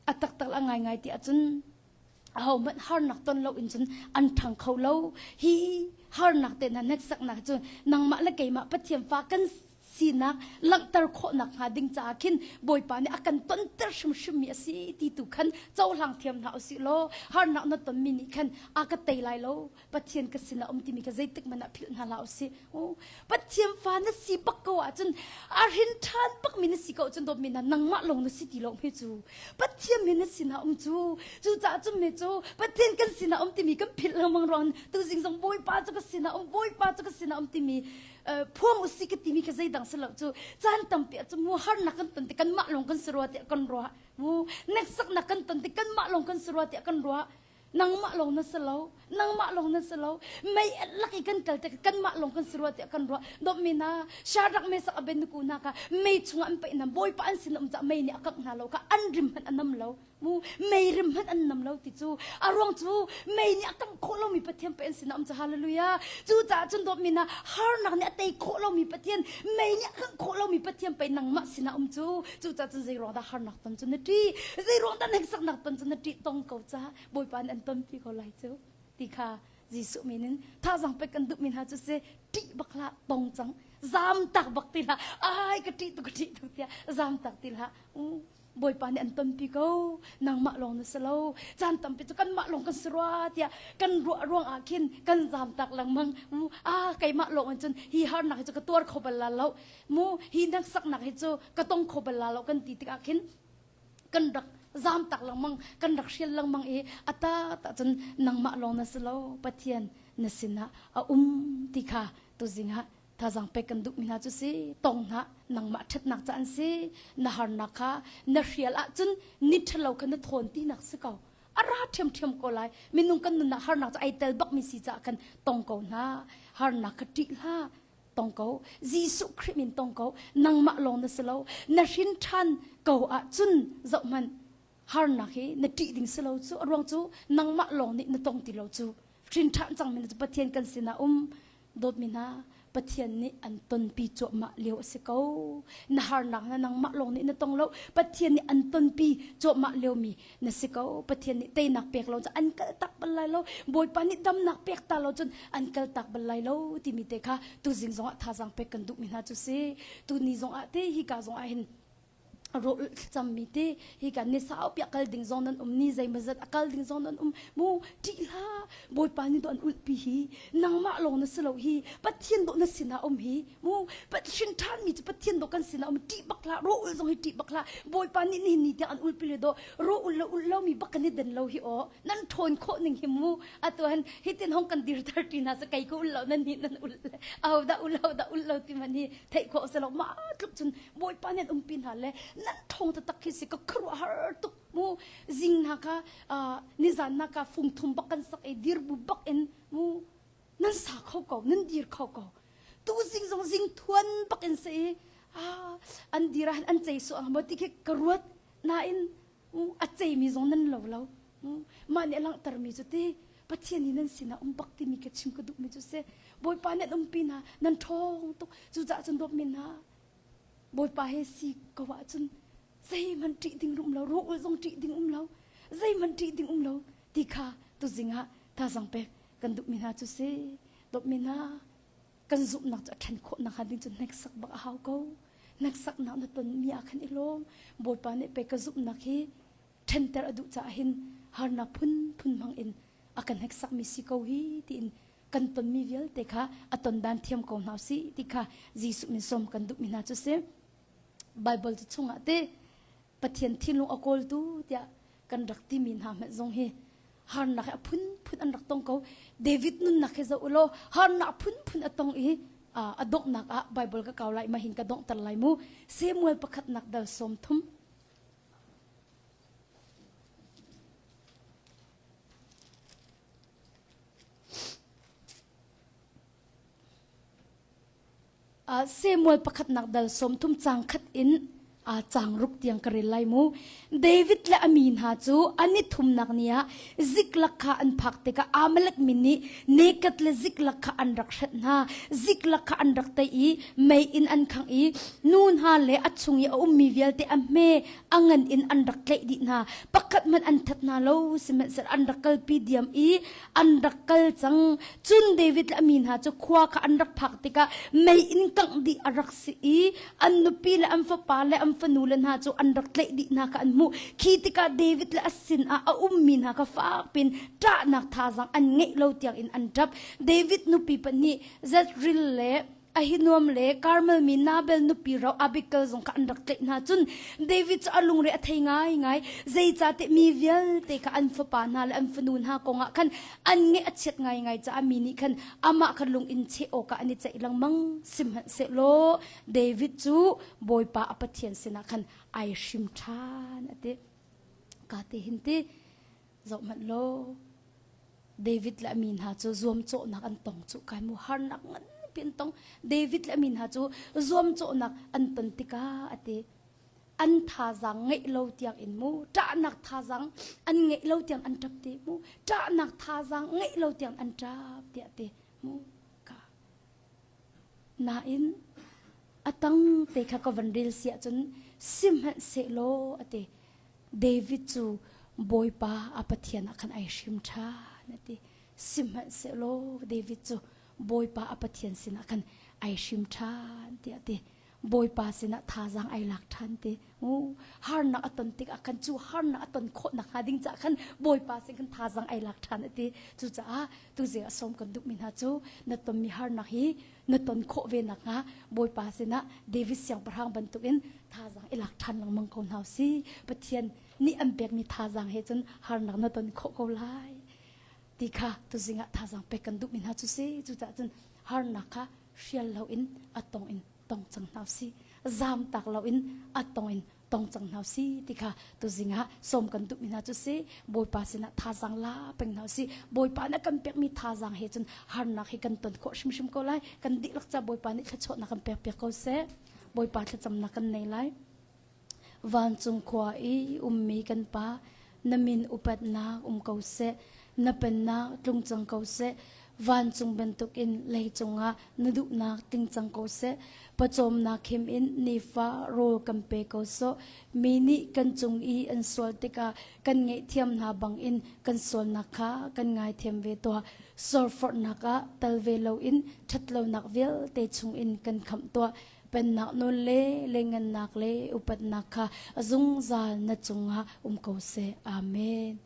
A taktak a ngaingai ti ahcun ahohmanh harnak ton lo in cun an ṭhang kho lo. Hi harnak te hna hneksaknak cu nangmah le keimah Pathian fa kan sinak langhter khawhnak hnga ding caah khin Bawipa nih a kan tonter hrimhrimmi a si ti tu khan cohlang thiam hna usih law harnak na tonmi nih khan a ka tei lai lo Pathian ka sinah um timi kha zeitik hmanh ah philh hna hlah usih. Pathian fa na si bak ko ahcun a hrin ṭhan bakmi na si ko ahcun dawtmi hna nangmah lawng na si ti lo hme cu. Pathian he na sinah um cu. Cucaah cun me cu Pathian kan sinah um timi kan philh lengmang ruang tuzing zong Bawipa cu ka sinah um Bawipa cu ka sinah um timi phuang usih ka timi kha zeidang si lo cu caan tampi ah cu mu harnak kan ton ti kanmah lawng kan si rua tiah kan ruah mu neksaknak kan ton ti kanmah lawng kan si rua tiah kan ruah nangmah lawng na si lo nangmah lawng na si lo mei lak i kan kal tik kanmah lawng kan si rua tiah kan ruah dawtmi na Shadrach Meshach Abednego hna kha mei chungah an paih hna bawipa an sin um caah mei nih a kangh hna lo kha an rim hmanh a nam lo mu mei rim hmanh an nam lo ti cu a ruang cu mei nih a kangh khawh lomi Pathian pe an sin um cu hallelujah cu caah cun dawtmi na harnak nih a tei khawh lomi Pathian mei nih a kangh khawh lomi Pathian pe nangmah sinah um cu cu caah cun zei ruang dah harnak ton cu na ṭih zei ruang dah hneksaknak ton cu na ṭih tong ko ca Bawipa nih an tonpi ko lai cu ti kha Jesuh min in thazang pek kan duhmi hna cu si ṭih bak hlah tong cang zam tak bak ti hlah ai ka ṭih tuk ka ṭih tuk tiah zam tak ti hlah Bawipa nih an tonpi ko nangmah lawng na si lo caan tampi cu kanmah lawng kan si rua tiah kan ruah ruang ah khin kan zam tak lengmang mu ah keimah lawng in cun hi harnak hi cu ka tuar kho bal la lo mu hi hneksaknak hi cu ka tong kho bal la lo kan ti tikah khin kan rak zam tak lengmang kan rak hrial lengmang i ata ta cun nangmah lawng na si lo Pathian na sinah a um ti kha tuzing ah thazang pek kan duhmi hna cu si tong hna nangmah ṭhatnak ca an si na harnak kha na hrial ahcun ni ṭhalo kha na thawn tinak si ko a ra ṭhiamṭhiam ko lai minung kan nunnak harnak cu ai tel bakmi si caah khan tong ko hna harnak kha ṭih hlah tong ko Jesuh Khrih min tong ko nangmah lawng na si lo na hrin ṭhan ko ahcun zohhmanh harnak hi na ṭih ding si lo cu a ruang cu nangmah lawng nih na tong ti lo cu hrin ṭhan cangmi cu Pathian kan sinah um dawtmi hna Pathian nih an tonpi cuahmah lio a si ko na harnak na nangmah lawng nih na tong lo Pathian nih an tonpi cuahmah liomi na si ko Pathian nih teinak pek lo cun an kal tak bal lai lo Bawipa nih damnak pek ta lo cun an kal tak bal lai lo timi te kha tuzing zongah thazaang pek kan duhmi hna cu si tuni zongah te hi ka zongah hin rawl thlacammi te hi kan ni saupi a kal ding zong nan um ni zeimawzat a kal ding zong nan um mu ṭih hlah bawipa nih do an ulhpi hi nangmah lawng na si lo hi pathian dawh na sinah um hi mu hrin ṭhanmi cu pathian dawh kan sinah um ṭih bak hlah rawl zong hi ṭih bak hlah bawipa nih nihin ni tiang an ulhpi le dawh rawl ul lo ulh lomi bak kan i den lo hi aw nan ṭhawn khawh ning hi mu atu han hitin hong kan dirter ṭi hna cu kei ka ul lo nan nih nan ul aho dah ul ho dah ul lo ti man hi theih khawh si lo mah tluk cun bawipa nih an umpi hna le nan ṭhawng taktak khi si ka khuaruahhar tuk mu zing hna kha nizan na ka fung thum bak kan sak i dir bu bak in mu nan sa kho ko nan dir kho ko tu zing zong zing thuan bak in si i an dir ah an cei su ang mo ti khi ka ruat nain a ceimi zong nan lo lo mah nih a langhtermi cu ti Pathian nih nan sinah um bak timi ka chim ka duhmi cu si Bawipa nih an umpi hna nan ṭhawng tuk cucaah cun dawtmi hna Bawipa he si ko ahcun zeihmanh ṭih ding um lo rawl zong ṭih ding um lo zeihmanh ṭih ding um lo ti kha tuzing ah thazang pek kan duhmi hna cu si dawtmi hna kan zumhnak cu a ṭhen khawh nakhnga ding cu hneksak bak a hau ko. Hneksaknak na tonmi ah khan i lawm. Bawipa nih pei ka zumhnak hi ṭhenter a duh caah hin harnak phunphun hmang in a kan hneksakmi si ko hi tiin kan tonmi vialte kha a ton dan thiam ko hna usih ti kha Jesuh min sawm kan duhmi hna cu si. Bible cu chungah te Pathian thinlung a kawltu tiah kan rak timi hna hmanh zong hi harnak hi a phunphun an rak tong ko. David nunnak hi zoh u law harnak phunphun a tong i a donghnak ah Bible ka kau lai ma hin ka donghter lai mu. Samuel pakhatnak dal 30 Samuel pakhatnak dal 30 cang khat in. A cang ruk tiang ka rel lai mu. David le a mi hna cu an i thumnak ni ah Ziklag kha an phak tikah Amalek mi nih Nekat le Ziklag kha an rak hrenh hna. Ziklag kha an rak tei i mei in an khangh i nu hna le a chung i a ummi vialte a hme a ngan in an rak tlaih dih hna. Pakhat hmanh an that hna lo, sihmanhsehlaw an rak kalpi diam i an rak kal cang. Cun David le a mi hna cu khua kha an rak phak tikah mei in kangh dih a rak si i an nupi le an fapa le an fanu le hna cu an rak tlaih dih hna kha an hmuh. Khi tikah David le a sinah a ummi hna kha fak piin ṭahnak thazaang an ngeih lo tiangin an ṭap. David nupi pahnih Jezreel le Ahinoam le Karmel mi Nabal nupi ro Abigail zong kha an rak tlaih hna. Cun David cu a lungre a thei ngaingai. Zeicahtiah mi vialte kha an fapa hna le an fanu hna kongah khan an ngaih a chiat ngaingai caah mi nih khan amah kha lung in cheh awkah an i ceih lengmang. Sihmanhsehlaw David cu Bawipa a Pathian sinah khan ai hrim ṭhan a ti. Ka ti hin ti zohhmanh law David le a mi hna cu zuamcawhnak an tong cu kai mu harnak nganpi an tong. David le a mi hna cu zuamcawhnak an ton tikah a ti. An thazaang ngeih lo tiang in mu ṭahnak thazaang an ngeih lo tiang an ṭap ti mu ṭahnak thazaang ngeih lo tiang an ṭap tiah ti mu ka nain a tang te kha ka van rel si ahcun sihmanhsehlaw a ti David cu Bawipa a Pathian ah khan ai hrim ṭhan a ti sihmanhsehlaw David cu Bawipa a Pathian sinah khan ai hrim ṭhan tiah a ti Bawipa sinah thazaang ai lak ṭhan ti. Harnak a ton tikah khan cu harnak a ton khawh nakhnga ding caah khan Bawipa sin khan thazaang ai lak ṭhan a ti. Cucaah tuzing a sawm kan duhmi hna cu na tonmi harnak hi na ton khawh ve nakhnga Bawipa sinah David siangpahrang bantukin thazaang i lak ṭhan lengmang ko hna usih. Pathian nih an pekmi thazaang he cun harnak na ton khawh ko lai ti kha tuzing ah thazaang pek kan duhmi hna cu si. Cucaah cun harnak kha hrial loin a tong in tong cang hna usih zaam tak loin a tong in tong cang hna usih ti kha tuzing ah sawm kan duhmi hna cu si Bawipa sinah thazaang la peng hna usih Bawipa nih a kan pekmi thazaang he cun harnak hi kan ton khawh hrimhrim ko lai kan dihlak ca Bawipa nih thluachuahnak kan pek piak ko seh Bawipa thlacamnak kan nei lai Vancung khua i ummi kan Pa, na min upatnak um ko seh, na pennak tlung cang ko seh, vancung bantukin leicung ah na duhnak tling cang ko seh. Pawcawmnak khim in nifa rawl kan pe ko sawh. Mi nih kan cung i an sual tikah kan ngaihthiam hna bangin kan sualnak kha kan ngaithiam ve tuah. Sorforhnak ah tal ve loin ṭhatlonak vialte chungin kan khamh tuah. Pennak nawl le lengannak le upatnak kha a zungzal na cungah um ko seh. Amen.